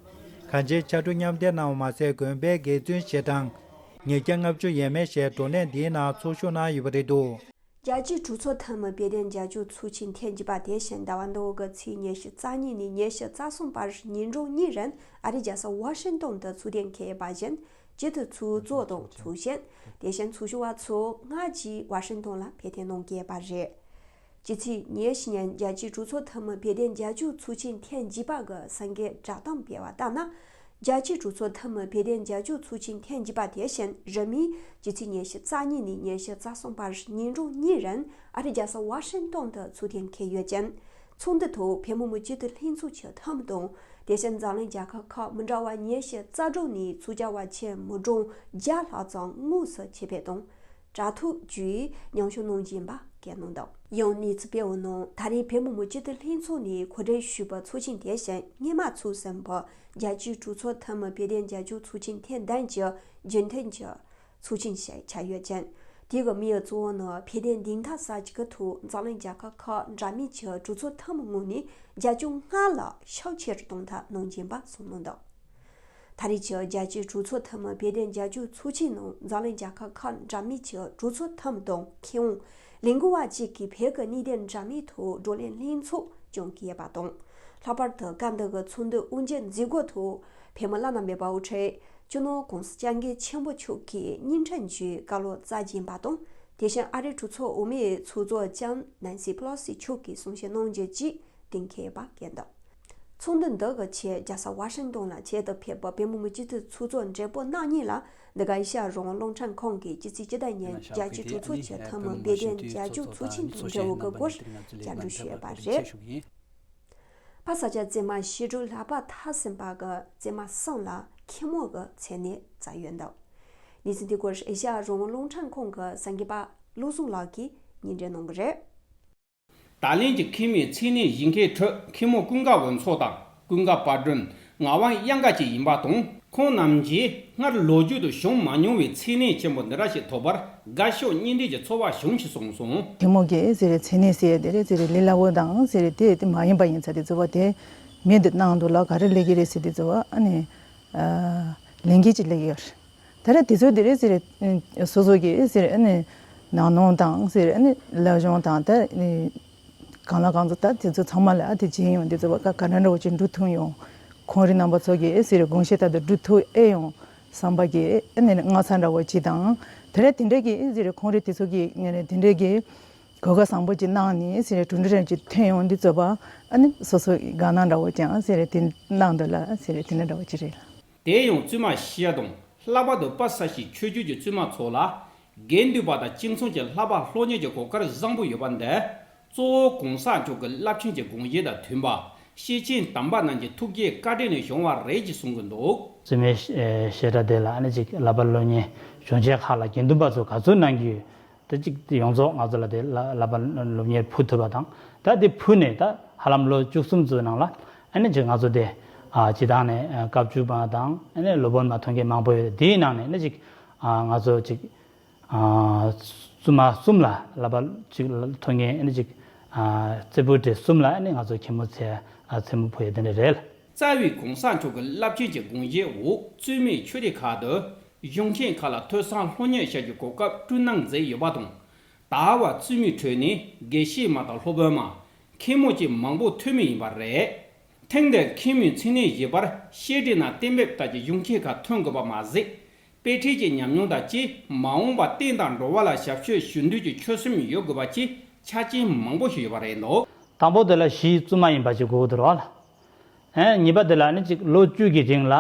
གང་ཅིའི་ཕྱར་གྲུ་མཉམ་འདེགས་གནང་བ་མ་ཟད་དགོན་པའི་དགེ་བཙུན་ཞེ་གྲངས་ཉིས་བརྒྱ་ལྔ་བཅུ་ཡས་མས་ཤིག་བགྲོ་གླེང་འདིའི་ནང་ཚོགས་ཞུགས་གནང་ཡོད་པ་རེད་འདུག་རྒྱལ་སྤྱིའི་གྲོས་ཚོགས་ཐེངས་མ་བོད་དོན་རྒྱབ་སྐྱོར་ཚོགས་ཆེན་ཐེངས་བརྒྱད་པ་དེ་བཞིན་ཟླ་བ་འདི་འོག་གི་ཚེས་ཉི་ཤུ་རྩ་གཉིས་ནས་ཉི་ཤུ་རྩ་གསུམ་བར་ཉིན་གྲངས་གཉིས་རིང་ཨ་རིའི་རྒྱལ་ས་ཝ་ཤིང་ཏོན་དུ་ཚོགས་གཏན་འཁེལ་ཡོད་པ་བཞིན་སྤྱི་འཐུས་ཚོགས་གཙོ་དང་ཚོགས་གཞོན། དེ་བཞིན་ཚོགས་ཞུགས་པ་ཚོ་སྔ་རྗེས་ཝ་ཤིང་ཏོན་ལ་ཕེབས་ཐོན་གནང་གི་ཡོད་པ་རེད། སྤྱི་ཚེས་ཉི་ཤུ་ཉིན་རྒྱལ་སྤྱིའི་གྲོས་ཚོགས་ཐེངས་མ་བོད་དོན་རྒྱབ་སྐྱོར་ཚོགས་ཆེན་ཐེངས་བརྒྱད་པ་གི་གསར་འགོད་བསྒྲགས་གཏམ་སྤེལ་བ་ལྟར་ན། རྒྱལ་སྤྱིའི་གྲོས་ཚོགས་ཐེངས་མ་བོད་དོན་རྒྱབ་སྐྱོར་ཚོགས་ཆེན་ཐེངས་བརྒྱད་པ་དེ་བཞིན་རིང་མིན་སྤྱི་ཚེས་ཉི་ཤུ་རྩ་གཉིས་ནས་ཉི་ཤུ་རྩ་གསུམ་བར་ཉིན་གྲངས་གཉིས་རིང་ཨ་རིའི་རྒྱལ་ས་ཝ་ཤིང་ཏོན་དུ་ཚོགས་གཏན་འཁེལ་ཡོད་ཅིང་། ཚོགས་འདུ་ཐོག་བོད་མི་མང་སྤྱི་འཐུས་ལྷན་ཚོགས་ཀྱི་འཐུས་མི་དང་། དེ་བཞིན་འཛམ་གླིང་རྒྱལ་ཁབ་ཁག་མི་འདྲ་བ་ཉི་ཤུ་རྩ་དྲུག་ནས་ཚོགས་བཅར་བ་ཆེན་མི་གྲངས་བརྒྱ་ལྷག་ཙམ་དངོས་སུ་ཆེད་ཕེབས་དང་། དྲ་ཐོག་བརྒྱུད་མཉམ་ཞུགས་གནང་བཞིན་པ་བཀོད་གནང་འདུག་ཡང་གནས་ཚུལ་སྤེལ་བའི་ནང་ད་རེས་བོད་མི་མང་སྤྱི་འཐུས་ལྷན་ཚོགས་ནས་གོ་སྒྲིག་ཞུས་པའི་ཚོགས་ཆེན་དེ་བཞིན་སྔོན་མ་ཚོགས་ཟིན་པའི་རྒྱལ་སྤྱིའི་གྲོས་ཚོགས་ཐེངས་མ་བོད་དོན་རྒྱབ་སྐྱོར་ཚོགས་ཆེན་ཐེངས་བདུན་གྱི་རྒྱུན་མཐུད་ཀྱི་ཚོགས་ཆེན་ཞིག་ཆགས་ཡོད་ཅིང་། དེ་གི་དམིགས་ཡུལ་གཙོ་བོ་ནི་བོད་དོན་བདེན་མཐའ་གསལ་འགྱུར་གྱི་ཐོག་འཛམ་གླིང་རྒྱལ་ཁབ་ཁག་འདྲ་མིན་གྱི་གྲོས་ཚོགས་ཐེངས་མ་སྔོན་ནས་རྒྱབ་སྐྱོར་སྔར་ལས་ཤུགས་ཆེ་རུ་གཏོང་ཐབས་གནང་བཞིན་པ་གསུངས་གནང་འདུག་ད་རེས་ཀྱི་རྒྱལ་སྤྱིའི་གྲོས་ཚོགས་ཐེངས་མ་བོད་དོན་རྒྱབ་སྐྱོར་ཚོགས་ཆེན་ནང་འཛམ་གླིང་རྒྱལ་ཁབ་ཁག་འདྲ་མིན་གྱི་གྲོས་ཚོགས་ཐེངས་དང་མཁས་དབང་ལས་འགུལ་བ་བཅས་ཀྱིས་བོད་ཀྱི་གནད་དོན་འདྲ་མིན་ཐོག་བགྲོ་གླེང་ལྷན་ཚོགས་སྐྱོང་གི་ཡོད་པ་དང་། ལྷག་པར་དུ་སྐབས་འདི་གི་ཚོགས་འདུའི་དབུ་འབྱེད་མཛད་སྒོའི་ཐོག་བོད་མི་བླ་ན་མེད་པ་དབུ་ཁྲིད་སྤྱི་ནོར་༸གོང་ས་༸སྐྱབས་མགོན་ཆེན་པོ་མཆོག་གིས་སྙན་སྒྲོན་ཞུས་བཀའ་སློབ་སྩལ་བཞིན་པ་དང་། དེ་བཞིན་ཨ་རིའི་གྲོས་ཚོགས་འོག་མའི་ཚོགས་གཙོ་ལྕམ་ནན་སི་པེ་ལོ་སི་མཆོག་གིས་གསུང་བཤད་གནང་རྒྱུ་བཅས་གཏན་འཁེལ་ཡོད་པ་བཀོད་འདུག་ཚོགས་འདུ་འདི་གི་ཆེད་རྒྱལ་ས་ཝ་ཤིང་ཏོན་ལ་ཆེད་དུ་ཕེབས་པའི་བོད་མི་མང་སྤྱི་འཐུས་ཚོགས་གཙོ་སྦྲེལ་པོ་རྣམ་གཉིས་ལ་འདི་ག་ཨེ་ཤ་ཡ་རང་དབང་རླུང་འཕྲིན་ཁང་གིས་སྤྱི་ཚེས་བཅུ་དང་གཉིས་རྒྱལ་སྤྱིའི་གྲོས་ཚོགས་ཀྱི་ཐེངས་མ་བོད་དོན་རྒྱབ་སྐྱོར་ཚོགས་ཆེན་དང་འབྲེལ་བའི་སྐོར་བཅར་འདྲི་ཞུས་ཡོད་པ་རེད། ཕ་ས་སྐྱ་བཙུན་མ་ཕྱི་དྲོ་ལྷག་པ་ཐར་ཟིན་པ་གི་བཙུན་མ་གསུམ་ལ་ཁེ་མོ་གི་མཚན་གནས་བསྩལ་ཡོད་འདུག་གནས་ཚུལ་འདི་སྐོར་ཨེ་ཤ་ཡ་རང་དབང་རླུང་འཕྲིན་ཁང་གི་གསར་འགོད་པ་བློ་བཟང་ལགས་ཀྱིས་སྙན་སྒྲོན་གནང་གི་རེད། ད་ལན་གྱི་ཁེ་མོའི་མཚན་གནས་ཞུ་མཁན་ཁྲོད་ཁེ་མོ་ཀུན་དགའ་འོད་མཚོ་དང་ཀུན་དགའ་དཔལ་སྒྲོན། ངག་དབང་གཡང་དགའ་བཅས་ཡིན་པ་དང་། ཁོང་རྣམས་ཀྱིས་སྔར་ལོ་རྒྱུས་དུ་བྱུང་མ་མྱོང་བའི་མཚན་གནས་ཆེན་པོ་འདི་འདྲ་ཞིག་ཐོབ་པར་དགའ་ཕྱོགས་སྙིང་འདོད་ཀྱི་ཚོར་བ་བྱུང་ཞེས་གསུངས་སོང་། ཁེ་མོ་གི་ཟེར་རེ་མཚན་གནས་ཟེར་དེ་རེད་ཟེར་རེ་ལས་སླ་བོ་དང་ཟེར་རེ་དེ་དེ་མ་ཡིན་པ་ཡིན་ཚ་དེ་ཚོ་བ་དེ་མི་འདི་ནང་དུ་ལ་ག་རེ་ལས་ཀྱི་རེད་ཟེར་དེ་ཚོ་བ་ཨ་ནི་ལས་འགན་ཅིག་ལས་ཀྱི་ཡོད་རེད། ད་རེས་དེ་ཚོ་དེ་རེད་ཟེར་རེ་སོ་སོ་གི་ཟེར་རེ་ཨ་ནི་ནང་ནོང་དང་ཟེར་རེ་ཨ་ནི་ལབ་སྦྱོང་དང་ད་གང་ལ་གང་ཚོ་ད་དེ་ཚོ་ཚང་མ་ལ་ཨ་དེ་བྱེད་ཡོང་དེ་ཚོ་བ་ག་ག་འདྲ་འདྲ་བོ་ཅིག་འགྲུབ་ཐུབ་ཡོང་། ཁོང་རི་རྣམ་པ་ཚོ་གི་ཟེར་རེ་དགོངས་བཞེད་ལྟར་དུ་འགྲུབ་ཐུབ་ཨེ་ཡོང་བསམ་པ་གི་ཨ་ནི་སྔ་ས་འདྲ་བོ་ཅིག་དང་། དེ་རེད་དེ་འདྲ་གི་ཟེར་རེ་ཁོང་རི་དེ་ཚོ་གི་ངས་རེ་དེ་འདྲ་གི་གོ་སྐབས་བཟང་པོ་ཅིག་གནང་ནས་ཟེར་རེ་གྲུབ་འབྲས་རང་ཅིག་ཐོན་ཡོང་འདི་ཚོ་བ་ཨ་ནི་སོ་སོ་དགའ་སྣང་འདྲ་བོ་ཀྱང་ཟེར་རེ་དེ་གནང་འདུག་ལ་ཟེར་རེ་དེ་འདྲ་འདྲ་བོ་ཅིག་རེད་ལ། དེ་ཡང་བཙུན་མ་ཤི་ཡ་དང་ལྷག་པར་དུ་དཔལ་ས་གཞི་ཆོས་བརྒྱུད་ཀྱི་བཙུན་མ་ཚོ་ལ་ དགེ་འདུན་པ་དང་སྤྱི་ཚོགས་ཀྱི་བསླབ་པ་སློབ་གཉེར་གྱི་གོ་སྐབས་བཟང་པོ་ཡོད་པ་འདི་གཙོ་བོ་གོང་ས་མཆོག་གི་རླབས་ཆེན་གྱི་དགོངས་གཞི་དང་མཐུན་པ། ཤེར་ཕྱིན་དམ་པ་རྣམས་ཀྱི་ཐུགས་བསྐྱེད་བཀའ་དྲིན་ལས་བྱུང་བ་རེད་ཅེས་གསུང་གི་འདུག། བཙུན་མའི་བཤད་གྲྭ་དེ་ལ་ཨ་ནི་ཅིག་བསླབ་པ་སློབ་གཉེར་གཞུང་ཆེན་ཁག་ལ་དགེ་འདུན་པ་ཚོ་ག་ཚོད་གནང་གི་ཡོད། དེ་གཅིག་དེ་ཡོངས་རྫོགས་ང་ཚོ་ལ་དེ་བསླབ་པ་སློབ་གཉེར་ཕུལ་ཐུབ་པ་དང་། ད་དེ་ཕུལ་ནས་ད་ཧ་ལམ་ལོ་བཅུ་གསུམ་ཙམ་ནང་ལ་ཨ་ནི་ཅིག་ང་ཚོ་དེ་ཨ་སྤྱི་བཏང་ནས་ཨ་བཀའ་བཅུ་པ་དང་ཨ་ནི་སློབ་དཔོན་མ་ཐོན་མཁན་མང་པོ་ཡོད། དེའི་ནང་ནས་ཨ་ནི་ཅིག་ཨ་ང་ཚོ་ཅིག་ཨ་བཙུན་མ་གསུམ་ལ་བསླབ་པ་ཅིག་ཐོན་མཁན་ཨ་ནི་ཅིག་ཨ་རྩེ་ཕུ་བྲེ་གསུམ་ལ་ཨ་ནི་ང་ཚོ་མཆོད་མེ་ཚེ་ཨ་མཆོད་མེ་ཕུལ་ཡ་དེ་འདྲ་རེད། རྩ་བའི་གོང་ས་མཆོག་གི་རླབས་ཆེན་གྱི་དགོངས་གཞིའི་འོག་བཙུན་མའི་ཆོས་སྡེ་ཁག་ཏུ་གཞུང་ཆེན་ཁག་ལ་ཐོས་བསམ་སློབ་གཉེར་བྱ་རྒྱུའི་གོ་སྐབས་བསྐྲུན་གནང་མཛད་ཡོད་པ་དང་། ད་བར་བཙུན་མའི་ཁྲོད་ནས་དགེ་བཤེས་མ་དང་སློབ་དཔོན་མ། མཁན་མོ་བཅས་མང་པོ་ཐོན་མུས་ཡིན་པ་རེད། ཐེངས་འདིར་མཁན་མོའི་མཚན་གནས་བཞེས་པར་བཤད་སྒྲིག་ནང་གཏན་འབེབས་ལྟར་གྱི་གཞུང་ཆེན་ཁག་ཐོན་དགོས་པ་མ་ཟད། དཔེ་ཁྲིད་ཀྱི་ཉམས་མྱོང་དང་བཅས་མ་འོངས་པར་བསྟན་དང་འགྲོ་བ་ལ་ཞབས་ཕྱི་ཞུ་འདོད་ཀྱི་ཆོད་སེམས་ཡོད་དགོས་པ་བཅས་ཆ་རྐྱེན་མང་པོ་ཞིག་ཡོད་པ་རེད་འདུག། དང་པོ་དེ་ལ་གཞི་བཙུན་མ་ཡིན་པ་ཅིག་དགོས་ཀྱི་འདུག་ར། ཨེ་གཉིས་པ་དེ་ལ་ནི་ཅིག་ལོ་བཅུ་གི་རིང་ལ་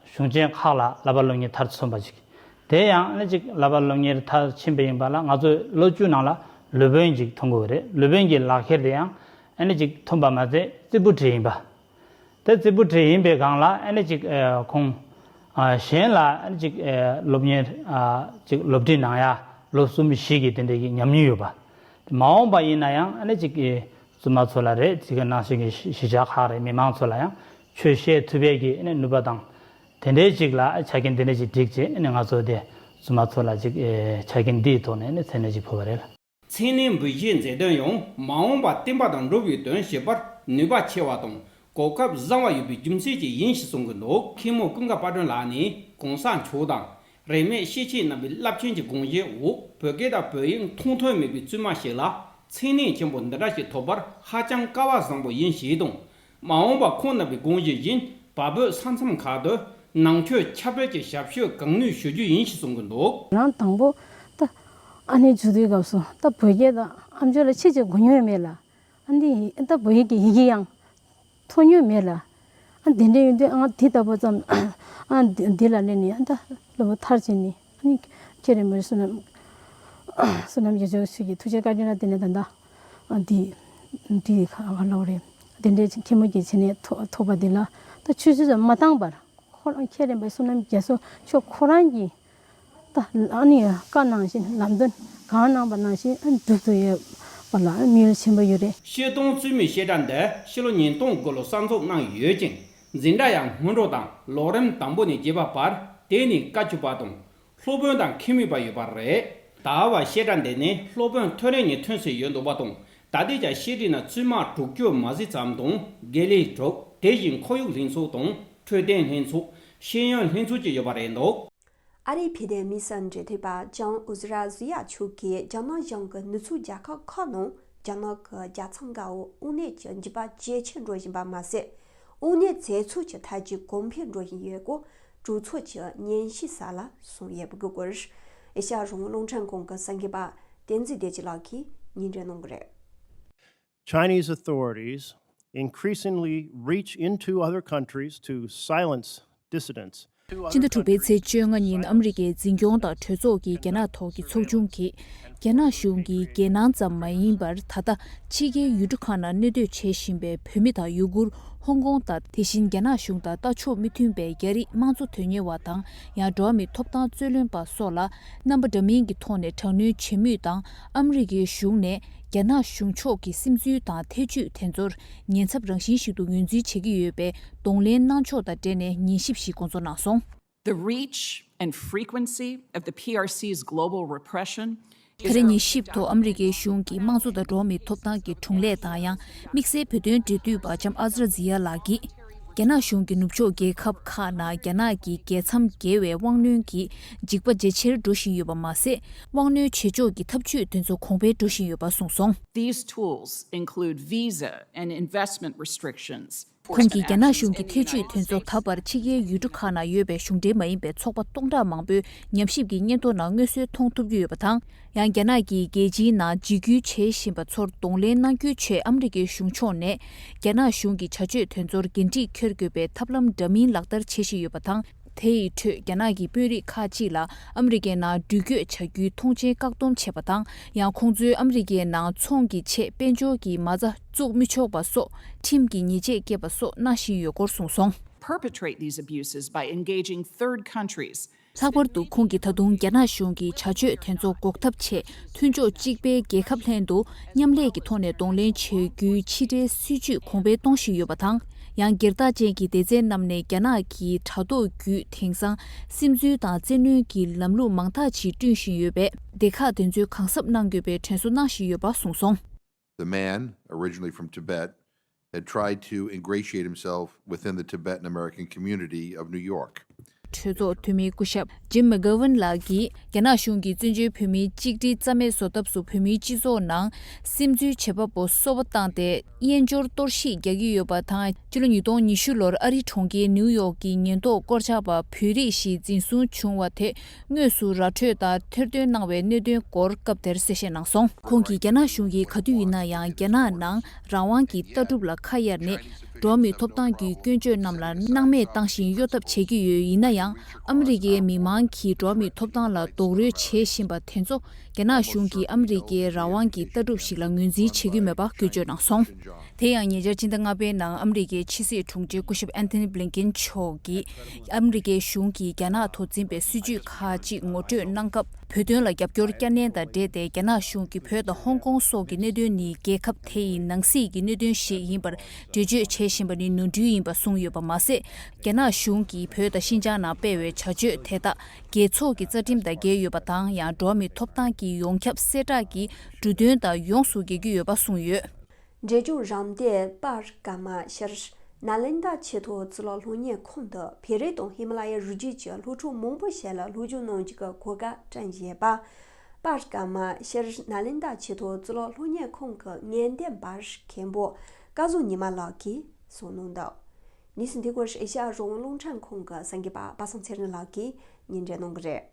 གཞུང་ཆེན་ཁག་ལ་བསླབ་པ་སློབ་གཉེར་མཐར་སོན་པ་ཅིག། དེ་ཡང་ནི་ཅིག་བསླབ་པ་སློབ་གཉེར་མཐར་ཕྱིན་པ་ཡིན་པ་ལ་ང་ཚོས་ལོ་བཅུ་ནང་ལ་སློབ་དཔོན་ཅིག་ཐོན་དགོས་ཀྱི་རེད། སློབ་དཔོན་གྱི་ལག་ཁྱེར་དེ་ཡང་ཨ་ནི་ཅིག་ཐོན་པ་མ་ཟད་རྩེ་ཕུ་བྲེ་ཡིན་པ། དེ་རྩེ་ཕུ་བྲེ་ཡིན་པའི་སྒང་ལ་ཨ་ནི་ཅིག་ཨ་ཁོང་ཨ་གཞན་ལ་ཨ་ནི་ཅིག་ཨ་སློབ་གཉེར་ཨ་ཅིག་སློབ་ཁྲིད་གནང་ཡ་ལོ་གསུམ་བཞི་གི་དེ་འདྲ་གི་ཉམས་མྱོང་ཡོད་པ། མ་འོངས་པ་ཡིན་ན་ཡང་ཨ་ནི་ཅིག་བཙུན་མ་ཚོ་ལ་རེད། ཅིག་ནང་བཞིན་གྱི་གཞིས་ཆགས་ཁག་རེད། མི་མང་ཚོ་ལ་ཡང་ཆོས་བཤད་ཐུབ་པའི་གི་ཨ་ནི་ནུས་པ་དང་། དེ་འདྲའི་ཅིག་ལ་ཆ་རྐྱེན་དེ་འདྲ་ཅིག་བསྒྲིགས་བྱས་ཨ་ནི་ང་ཚོ་དེ་བཙུན་མ་ཚོ་ལ་ཅིག་ཆ་རྐྱེན་འདིའི་ཐོག་ནས་ཨ་ནི་མཚན་གནས་ཅིག་ཕུལ་བ་རེད། མཚན་གནས་འབུལ་བཞེས་མཛད་དོན་ཡང་མ་འོངས་པར་བསྟན་པ་དང་འགྲོ་བའི་དོན་བྱེད་པར་ནུས་པ་ཆེ་བ་དང་གོ་སྐབས་བཟང་བ་ཡོད་པའི་རྒྱུ་མཚན་གྱིས་ཡིན་ཞེས་གསུང་གི་འདུག། མཁན་མོ་ཀུན་དགའ་དཔལ་སྒྲོན་ལགས་ནི་གོང་ས་མཆོག་དང་རིས་མེད་ཤེར་ཕྱིན་རྣམ་པའི་རླབས་ཆེན་གྱི་དགོངས་གཞིའི་འོག་བོད་སྐད་དང་བོད་ཡིག་མཐོང་ཐོས་མེད་པའི་བཙུན་མ་ཞིག་ལ་མཚན་གནས་ཆེན་པོ་འདི་འདྲ་ཞིག་ཐོབ་པར་ཧ་ཅང་སྐལ་བ་བཟང་པོ་ཡིན་ཞེས་དང་། མ་འོངས་པར་ཁོང་རྣམ་པའི་དགོངས་གཞི་བཞིན་བལ་བོད་ས་མཚམས་ཁག་ཏུ་ནང་ཆོས་ཁྱབ་སྤེལ་གྱི་ཞབས་ཞུ་གང་ནུས་ཞུ་རྒྱུ་ཡིན་ཞེས་གསུང་གི་འདུག། རང་དང་པོ་ད་ཨ་ནེ་བྱུང་དུས་སྐབས་སུ་ད་བོད་སྐད་དང་ཨམ་ཅོག་ལ་ཆེ་ཆེ་གོ་མྱོང་མེད་ལ། ཨ་འདི་ད་བོད་ཡིག་གི་ཡི་གེ་ཡང་མཐོང་མྱོང་མེད་ལ། ཨ་འདི་འདྲ་ཡོད་དུས་ཨ་འདི་ལྟ་བུ་ཙམ་ཨ་འདི་འདི་ལ་སླེབས་ནས་ཨ་ད་སློབ་པ་མཐར་ཕྱིན་ནས་ཨ་ནི་ཁྱེད་རེ་མོ་བསོད་ནམས་བསོད་ནམས་རྒྱ་མཚོ་ཞིག་གི་ཐུགས་རྗེ་བཀའ་དྲིན་ལ་བརྟེན་ནས་ད་ལྟ་ཨ་འདི་འདི་ག་ག་ལབ་རེད། དེ་འདྲའི་མཁན་མོ་གི་བྱས་ནས་ཐོ་ཐོབ་པ་འདི་ལ་ད་ཆུད་ཟོས་ཙམ་མ་བཏང་བར་ཁོ་རང་ཁྱེད་རེ་མོ་བསོད་ནམས་རྒྱ་མཚོ་མཆོག་ཁོ་རང་གིས། ད་ཨ་ནི་བཀའ་གནང་བཞིན་ལམ་སྟོན་གང་གནང་བ་ནང་བཞིན་ཨ་ནི་སྒྲུབ་ཏུ་ཡོད་པ་ལ་མིག་དཔེ་ཆེན་པོ་ཡོད་རེད། ཤེར་སྟོན་བཙུན་མའི་བཤད་གྲྭ་འདི་ཕྱི་ལོ་ཉིས་སྟོང་དགུ་ལོ་གསར་འཛུགས་གནང་ཡོད་ཅིང་འཛིན་གྲྭ་ཡང་སྔོན་འགྲོ་དང་ལོ་རིམ་དང་པོ་ནས་བརྒྱད་པ་བར་དེ་ནི་བཀའ་བཅུ་པ་དང་སློབ་དཔོན་དང་མཁན་མོས་པ་ཡོད་པ་རེད། ད་བར་བཤད་གྲྭ་འདི་ནི་སློབ་དཔོན་ཐོན་རེ་གཉིས་ཐོན་ཟིན་ཡོད་འདུག་པ་དང་ད་ལྟའི་ཆར་བཤད་གྲྭའི་ནང་བཙུན་མ་དྲུག་ཅུ་མ་ཟིན་ཙམ་དང་དགེ་ལས་དྲུག་དེ་བཞིན་ཁོར་ཡུག་ལྷན་ཚོགས་དང་འཕྲོད་བསྟེན་ལྷན་ཚོགས་ཤེས་ཡོན་ལྷན་ཚོགས་བཅས་ཡོད་པ་རེད་འདུག། ཨ་རིའི་བོད་དོན་དམིགས་བསལ་འབྲེལ་མཐུད་པ་ལྕམ་ཨུ་ཛི་ར་ཟུ་ཡ་མཆོག་གིས་རྒྱ་ནག་གཞུང་གིས་ནུབ་ཕྱོགས་རྒྱལ་ཁབ་ཁག་ནང་རྒྱ་ནག་གི་རྒྱལ་མཚམས་འགའ་འོག་དབང་གནས་ཀྱི་འཇིགས་པ་ཇེ་ཆེར་འགྲོ་བཞིན་པ་མ་ཟད། དབང་གནས་བཙན་འཛུལ་གྱི་ཐབས་ཇུས་གོང་འཕེལ་འགྲོ་བཞིན་ཡོད་སྐོར་གྲོས་ཚོགས་ཀྱི་ཉན་ཞིབ་ས་ལ་གསུངས་ཡོད་པའི་སྐོར། ཨེ་ཤ་ཡ་རང་དབང་རླུང་འཕྲིན་ཁང་གི་གསར་འགོད་པ་བསྟན་འཛིན་བདེ་སྐྱིད་ལགས་ཀྱིས་སྙན་སྒྲོན་གནང་གི་རེད། Chinese authorities increasingly reach into other countries to silence dissidents. སྤྱི་ཟླ་དྲུག་པའི་ཚེས་བཅོ་ལྔ་ཉིན་ཨ་མི་རི་ཀའི་འཛིན་སྐྱོང་དང་གྲོས་ཚོགས་ཀྱི་རྒྱ་ནག་ཐོག་གི་ཚོགས་ཆུང་གིས། རྒྱ་ནག་གཞུང་གིས་རྒྱལ་ནང་ཙམ་མ་ཡིན་པར་ད་ལྟ་ཕྱི་རྒྱལ་ཡུལ་གྲུ་ཁག་ནང་གནས་སྡོད་བྱེད་བཞིན་པའི་བོད་མི་དང་ཡུ་གུར། ཧོང་ཀོང་དང་དེ་བཞིན་རྒྱ་ནག་གཞུང་དང་ལྟ་ཕྱོགས་མི་མཐུན་པའི་རྒྱ་རིགས་དམངས་གཙོ་དོན་གཉེར་བ་དང་ཡང་འགྲོ་བ་མིའི་ཐོབ་ཐང་རྩོད་ལེན་པ་སོགས་ལ་རྣམ་པ་འདྲ་མིན་གྱི་ཐོག་ནས་དྲག་གནོན་བྱེད་མུས་དང་ཨ་མི་རི་ཀའི་གཞུང་ནས་རྒྱ་ནག་གཞུང་ཕྱོགས་ཀྱི་སིམ་འཛུལ་དང་ཐེ་བྱུས་དེ་ཚོར་ཉེན་ཚབས་རང་བཞིན་ཞིག་ཏུ་ངོས་འཛིན་བྱེད་ཀྱི་ཡོད་པའི་གདོང་ལེན་གནང་ཕྱོགས་དང་འབྲེལ་ནས་ཉན་ཞིབ་ཞིག་འགོ་འཛུགས་གནང་སོང་། The reach and frequency of the P R C's global repression ད་རེས་ཉན་ཞིབ་ཐོག་ཨ་མི་རི་ཀའི་གཞུང་གིས་དམངས་གཙོ་དང་འགྲོ་བ་མིའི་ཐོབ་ཐང་གི་གྲུང་ལས་དང་ཡང་དམིགས་བསལ་བོད་དོན་འབྲེལ་མཐུད་པ་ལྕམ་ཨ་ཛི་ར་ཛི་ཡ་ལགས་ཀྱིས། རྒྱ་ནག་གཞུང་གིས་ནུབ་ཕྱོགས་རྒྱལ་ཁབ་ཁག་ནང་རྒྱ་ནག་གི་རྒྱལ་མཚམས་བརྒལ་བའི་དབང་གནོན་གྱི་འཇིགས་པ་ཇེ་ཆེར་འགྲོ་བཞིན་ཡོད་པ་མ་ཟད། དབང་གནོན་བྱེད་ཕྱོགས་ཀྱི་ཐབས་ཇུས་དེ་ཚོ་གོང་འཕེལ་འགྲོ་བཞིན་ཡོད་པ་གསུངས་སོང་། These tools include visa and investment restrictions. ཁོང་གིས་རྒྱ་ནག་གཞུང་གི་ཐེ་བྱུས་དེ་ཚོ་ད་བར་ཕྱི་རྒྱལ་ཡུལ་གྲུ་ཁག་ནང་ཡོད་པའི་གཞུང་འབྲེལ་མ་ཡིན་པའི་ཚོགས་པ་སྟོང་ཕྲག་མང་པོའི་ཉམས་ཞིབ་ཀྱི་སྙན་ཐོ་ནང་མངོན་གསལ་མཐོང་ཐུབ་ཀྱི་ཡོད་པ་དང་། ཡང་རྒྱ་ནག་གིས་རྒྱལ་སྤྱིའི་ནང་འཇིགས་སྐུལ་བྱེད་བཞིན་པ་ཚོར་གདོང་ལེན་གནང་རྒྱུའི་ཆེད་ཨ་མི་རི་ཀའི་གཞུང་ཕྱོགས་ནས་རྒྱ་ནག་གཞུང་གི་བྱ་སྤྱོད་དེ་ཚོར་འགན་འཁྲི་འཁྱེར་དགོས་པའི་ཐབས་ལམ་འདྲ་མིན་ལག་བསྟར་བྱེད་བཞིན་ཡོད་པ་དང་། དེ་ཡི་ཁྲོད་རྒྱ་ནག་གི་དཔོན་རིགས་ཁག་ཅིག་ལ་ཨ་མི་རི་ཀའི་ནང་འགྲུལ་སྐྱོད་བྱ་རྒྱུའི་ཐོངས་མཆན་བཀག་སྡོམ་བྱས་པ་དང་། ཡང་ཁོང་ཚོས་ཨ་མི་རི་ཀའི་ནང་ཚོང་གི་ཆེད་དཔལ་འབྱོར་གྱི་མ་རྩ་བཙུགས་མི་ཆོག་པ་སོགས་ཁྲིམས་ཀྱི་ཉེས་ཆད་བཀལ་བ་སོགས་གནང་བཞིན་ཡོད་སྐོར་གསུངས་སོང་། Perpetrate these abuses by engaging third countries. ལྷག་པར་དུ་ཁོང་གིས་ད་དུང་རྒྱ་ནག་གཞུང་གིས་བྱ་སྤྱོད་དེ་ཚོ་འགོག་ཐབས་ཆེད། མཐུན་ཕྱོགས་གཅིག་པའི་རྒྱལ་ཁབ་ལྷན་དུ་མཉམ་ལས་ཀྱི་ཐོག་ནས་གདོང་ལེན་བྱེད་རྒྱུའི་ཕྱི་འབྲེལ་སྲིད་ཇུས་གོང་འཕེལ་གཏོང་བཞིན་ཡོད་པ་དང་། ཡང་སྒེར་བདག་ཅན་གྱི་སྡེ་ཚན་རྣམས་ནས་རྒྱ་ནག་གི་དྲ་ཐོག་བརྒྱུད་དེང་སང་སིམ་འཛུལ་དང་བཙན་གནོན་གྱི་ལམ་ལུགས་མང་དག་ཅིག་བསྐྲུན་བཞིན་ཡོད་པས། སྡེ་ཁག་དེ་ཚོས་གང་ཟབ་གནང་དགོས་པའི་དྲན་གསོ་གནང་བཞིན་ཡོད་པ་གསུངས་སོང་། The man, originally from Tibet, had tried to ingratiate himself within the Tibetan American community of New York. གྲོས་ཚོགས་འཐུས་མི་སྐུ་ཞབས་ཇིམ་མེག་གྷོ་ཝན་ལགས་ཀྱིས་རྒྱ་ནག་གཞུང་གིས་བཙན་བྱོལ་བོད་མིའི་གཅིག་སྒྲིལ་རྩ་མེད་བཟོ་ཐབས་སུ་བོད་མིའི་སྤྱི་ཚོགས་ནང་སིམ་འཛུལ་བྱེད་པ་པོ་སོ་པ་བཏང་སྟེ། དབྱེན་སྦྱོར་གཏོར་བཤིག་རྒྱག་གི་ཡོད་པ་དང་། ཕྱི་ལོ་ཉིས་སྟོང་ཉི་ཤུ་ལོར་ཨ་རིའི་གྲོང་ཁྱེར་ནིའུ་ཡོག་གི་ཉེན་རྟོག་སྐོར་འཆར་པ་བོད་རིགས་ཤིག་འཛིན་བཟུང་བྱུང་བ་དེ། དངོས་སུ་ར་འཕྲོད་དང་ཐེར་འདོན་གནང་བའི་གནད་དོན་སྐོར་སྐབས་དེར་གསལ་བཤད་གནང་སོང་། ཁོང་གིས་རྒྱ་ནག་གཞུང་གིས་ག་དུས་ཡིན་ན་ཡང་རྒྱ་ནག་ནང་རང་དབང་གི་ལྟ་གྲུབ་ལ་ཁ་གཡར་ནས། འགྲོ་བ་མིའི་ཐོབ་ཐང་གི་སྐྱོན་བརྗོད་རྣམས་ལ་སྣང་མེད་བཏང་ཞིང་གཡོ་ཐབས་བྱེད་ཀྱི་ཡོད། ཡིན་ན་ཡང་ཨ་མི་རི་ཀའི་མི་མང་གིས་འགྲོ་བ་མིའི་ཐོབ་ཐང་ལ་རྡོག་རོལ་བྱེད་བཞིན་པ་དེ་ཚོ་རྒྱ་ནག་གཞུང་གིས་ཨ་མི་རི་ཀའི་རང་དབང་གི་ལྟ་གྲུབ་ཞིག་ལ་ངོས་འཛིན་བྱེད་ཀྱི་མེད་པ་སྐྱོན་བརྗོད་གནང་སོང་། དེ་ཡང་ཉེ་ཆར་ཕྱི་ཟླ་ལྔ་པའི་ནང་ཨ་མི་རི་ཀའི་ཕྱི་སྲིད་དྲུང་ཆེ་སྐུ་ཞབས་ཨན་ཐོ་ནི་བྷི་ལིན་ཀིན་མཆོག་གིས། ཨ་མི་རི་ཀའི་གཞུང་གིས་རྒྱ་ནག་ཐོག་འཛིན་པའི་སྲིད་ཇུས་ཁག་ཅིག་ངོ་སྤྲོད་གནང་སྐབས། བོད་དོན་ལ་རྒྱབ་སྐྱོར་བསྐྱར་ནན་དང་འབྲེལ་ཏེ། རྒྱ་ནག་གཞུང་གིས་བོད་དང་ཧོང་ཀོང་སོགས་ཀྱི་གནད་དོན་ནི་རྒྱལ་ཁབ་དེ་ཡི་ནང་སྲིད་ཀྱི་གནད་དོན་ཞིག་ཡིན་པར་འགྲེལ་བརྗོད་བྱེད་བཞིན་པ་ནི་ནོར་འཁྲུལ་ཡིན་པ་གསུངས་ཡོད་པ་མ་ཟད། རྒྱ་ནག་གཞུང་གིས་བོད་དང་ཤིན་ཅང་ནང་སྤེལ་བའི་བྱ་སྤྱོད་དེ་དག་རྒྱལ་ཚོགས་ཀྱི་རྩ་ཁྲིམས་དང་འགལ་ཡོད་པ་དང་། ཡང་འགྲོ་བ་མིའི་ཐོབ་ཐང་གི་ཡོངས་ཁྱབ་གསལ་བསྒྲགས་ཀྱི་འབྲུ་དོན་དང་ཡོངས་སུ་འགལ་གྱི་ཡོད་པ་གསུངས་ཡོད། འབྲས་ལྗོངས་རམ་འདེགས་པར་ཀ་མ་ཤར་ནཱ་ལེནྡྲ་ཆེས་མཐོའི་གཙུག་ལག་སློབ་གཉེར་ཁང་དུ་བོད་རིགས་དང་ཧི་མ་ལ་ཡའི་རི་རྒྱུད་ཀྱི་སློབ་ཕྲུག་མང་པོ་ཞིག་ལ་སློབ་སྦྱོང་གནང་རྒྱུ་གི་གོ་སྐབས་བསྐྲུན་བཞིན་པ། པར་ཀ་མ་ཤར་ནཱ་ལེནྡྲ་ཆེས་མཐོའི་གཙུག་ལག་སློབ་གཉེར་ཁང་གི་ངན་བསྟན་པར་མཁན་པོ་སྐལ་བཟང་ཉི་མ་ལགས་ཀྱིས་གསུངས་གནང་འདུག། གནས་ཚུལ་འདི་སྐོར་ཨེ་ཤ་ཡ་རང་དབང་རླུང་འཕྲིན་ཁང་གི་གསར་འགོད་པ་པ་སངས་ཚེ་རིང་ལགས་ཀྱིས་སྙན་སྒྲོན་གནང་གི་རེད།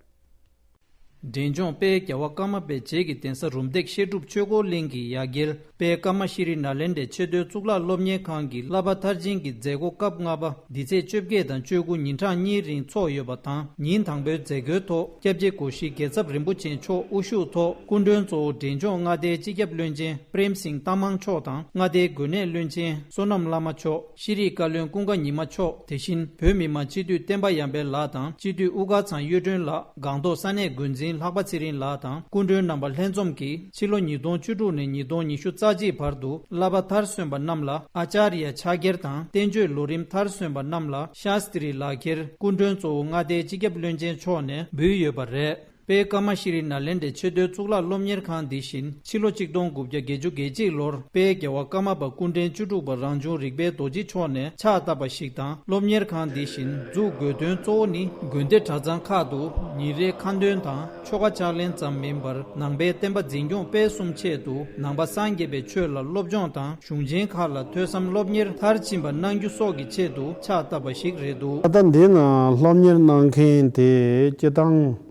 འབྲས་ལྗོངས་དཔལ་རྒྱལ་བ་ཀརྨ་པའི་རྗེས་ཀྱི་གདན་ས་རུམ་བཏེག་བཤད་སྒྲུབ་ཆོས་འཁོར་གླིང་གི་ཡ་གྱལ་དཔལ་ཀརྨ་ཤྲཱི་ནཱ་ལེནྡྲའི་ཆེས་མཐོའི་གཙུག་ལག་སློབ་གཉེར་ཁང་གི་བསླབ་པ་མཐར་ཕྱིན་གྱི་མཛད་སྒོ་སྐབས་ལྔ་པ་འདི་ཚེས་བཅོ་བརྒྱད་དང་བཅུ་དགུ་ཉིན་གྲངས་གཉིས་རིང་འཚོགས་ཡོད་པ་དང་། ཉིན་དང་པོའི་མཛད་སྒོའི་ཐོག་སྐྱབས་རྗེ་སྒོ་བཞི་རྒྱལ་ཚབ་རིན་པོ་ཆེ་མཆོག་དབུ་བཞུགས་ཐོག་སྐུ་མགྲོན་གཙོ་བོ་འབྲས་ལྗོངས་མངའ་སྡེའི་སྤྱི་ཁྱབ་བློན་ཆེན་པྲེམ་སིང་ཏང་མང་མཆོག་དང་། མངའ་སྡེའི་འགོས་ནད་བློན་ཆེན་བསོད་ནམས་བླ་མ་མཆོག་ཤེས་རིག་བཀའ་བློན་ཀུན་དགའ་ཉི་མ་མཆོག་དེ་བཞིན་བོད་མི་མང་སྤྱི་འཐུས་བསྟན་པ་ཡར་འཕེལ་ལགས་དང་། སྤྱི་འཐུས་དབུ་དཀར་ཚང་གཡུ་སྒྲོན་ལགས། སྒང་ཏོག་ས་གནས་འགོ་འཛིན་ལྷག་པ་ཚེ་རིང་ལགས་དང་། སྐུ་མགྲོན་རྣམ་པ་ལྷན་འཛོམས་ཀྱིས་ཕྱི་ལོ་ཉིས་སྟོང་བཅུ་དྲུག་ནས་ཉིས་སྟོང་ཉི་ཤུ་རྩ་གཅིག་བར་དུ་བསླབ་པ་མཐར་སོན་པ་རྣམས་ལ་ཨ་ཅཱརྱ་ཕྱག་འཁྱེར་དང་། བསྟན་བཅོས་ལོ་རིམ་མཐར་སོན་པ་རྣམས་ལ་ཤཱསྟྲི་ལག་འཁྱེར། སྐུ་མགྲོན་གཙོ་བོ་མངའ་སྡེའི་སྤྱི་ཁྱབ་བློན་ཆེན་མཆོག་ནས་འབུལ་ཡོད་པ་རེད། དཔལ་ཀརྨ་ཤྲཱི་ནཱ་ལེནྡྲའི་ཆེས་མཐོའི་གཙུག་ལག་སློབ་གཉེར་ཁང་འདི་བཞིན་ཕྱི་ལོ་ཆིག་སྟོང་དགུ་བརྒྱ་བརྒྱད་ཅུ་གྱ་གཅིག་ལོར་དཔལ་རྒྱལ་བ་ཀརྨ་པ་སྐུ་ཕྲེང་བཅུ་དྲུག་པ་རང་བྱུང་རིག་པའི་རྡོ་རྗེ་མཆོག་ནས་ཕྱག་བཏབ་པ་ཞིག་དང་། སློབ་གཉེར་ཁང་འདི་བཞིན་འཛུགས་དགོས་དོན་གཙོ་བོ་ནི་དགོན་སྡེ་གྲྭ་ཚང་ཁག་ཏུ་ཉིན་རེའི་ཁ་འདོན་དང་ཆོ་ག་ཕྱག་ལེན་ཙམ་མིན་པར། ནང་པའི་བསྟན་པ་འཛིན་སྐྱོང་སྤེལ་གསུམ་ཆེད་དུ་ནང་པ་སངས་རྒྱས་པའི་ཆོས་ལ་སློབ་སྦྱོང་དང་། གཞུང་ཆེན་ཁག་ལ་ཐོས་བསམ་སློབ་གཉེར་མཐར་ཕྱིན་པ་གནང་རྒྱུ་སོགས་ཀྱི་ཆེད་དུ་ཕྱག་བཏབ་པ་ཞིག་རེད་འདུག། ད་ལྟ་འདི་ན་སློབ་གཉེར་གནང་མཁན་དེ་སྤྱིར་བཏང་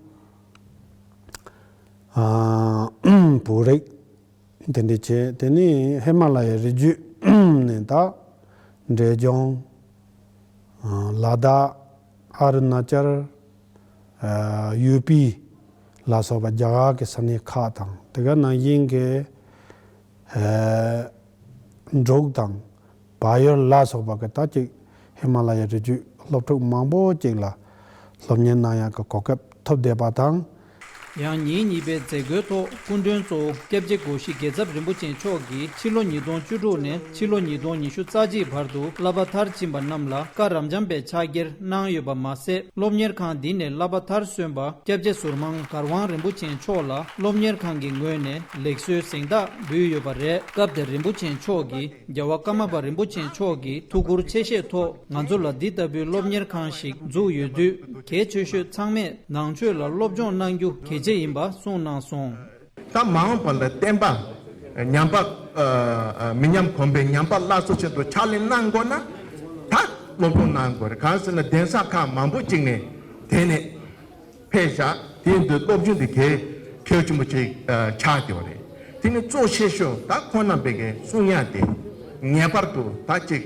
ཨ་བོད་རིགས་དེ་འདྲ་བྱས། དེ་ནས་ཧི་མ་ལ་ཡའི་རི་རྒྱུད་ནས་ད་འབྲས་ལྗོངས། ཨ་ལ་དྭགས། ཨ་རུ་ན་ཅལ། ཨ་ཡུ་པི་ལ་སོགས་པ་རྒྱ་གར་གྱི་ས་གནས་ཁག་དང་། དེ་ག་ནང་བཞིན་གྱི་ཨ་འབྲུག་དང་བལ་ཡུལ་ལ་སོགས་པ་གི་ད་ཅིག་ཧི་མ་ལ་ཡའི་རི་རྒྱུད་སློབ་ཕྲུག་མང་པོ་ཅིག་ལ་སློབ་གཉེར་གནང་ཡག་གི་གོ་སྐབས་ཐོབ་བསྡད་པ་དང་། ཡང་ཉིན་གཉིས་པའི་མཛད་སྒོའི་ཐོག་སྐུ་མགྲོན་གཙོ་བོ་སྐྱབས་རྗེ་སྒོ་བཞི་རྒྱལ་ཚབ་རིན་པོ་ཆེ་མཆོག་གིས་ཕྱི་ལོ་ཉིས་སྟོང་བཅུ་དྲུག་ནས་ཕྱི་ལོ་ཉིས་སྟོང་ཉི་ཤུ་རྩ་གཅིག་བར་དུ་བསླབ་པ་མཐར་ཕྱིན་པ་རྣམས་ལ་བཀའ་རབ་འབྱམས་པའི་ཕྱག་འཁྱེར་གནང་ཡོད་པ་མ་ཟད། སློབ་གཉེར་ཁང་འདི་ནས་བསླབ་པ་མཐར་སོན་པ་སྐྱབས་རྗེ་ཟུར་མང་གར་དབང་རིན་པོ་ཆེ་མཆོག་ལ་སློབ་གཉེར་ཁང་གི་ངོས་ནས་ལེགས་གསོལ་གཟེངས་རྟགས་འབུལ་ཡོད་པ་རེད། སྐབས་དེར་རིན་པོ་ཆེ་མཆོག་གིས། རྒྱལ་བ་ཀརྨ་པ་རིན་པོ་ཆེ་མཆོག་གི་ཐུགས་ཁུར་ཆེ་བཞེས་ཐོག་ང་ཚོ་ལ་འདི་ལྟ་བུའི་སློབ་གཉེར་ཁང་ཞིག་འཛུགས་ཡོད་དུས། གལ་ཆེ་ཤོས་ཚང་མས་ནང་ཆོས་ལ་སློབ་སྦྱོང་གནང་རྒྱུ་གལ་ཆེ་ཡིན་པ་གསུངས་གནང་སོང་། ད་མ་འོངས་པ་ལ་བསྟན་པ་ཉམས་པ། ཨ་ཨ་མི་ཉམས་གོང་འཕེལ། ཉམས་པ་སླར་གསོ་ཆེད་དུ་ཕྱག་ལས་གནང་དགོས་ན། ད་སློབ་སྦྱོང་གནང་དགོས་རེད། གང་ཟེར་ན་གདན་ས་ཁག་མང་པོ་ཅིག་ནས་དེ་ནས་ཕེབས་བཞག། དེ་འདི་སློབ་སྦྱོང་འདི་གལ་གལ་ཆེན་པོ་ཅིག་ཨ་ཆགས་བསྡད་པ་རེད། དེ་ནི་གཙོ་ཆེ་ཤོས་ད་ཁོང་རྣམ་པས་གི་གསུང་ཡག་དེ་ངེས་པར་དུ་ད་ཅིག་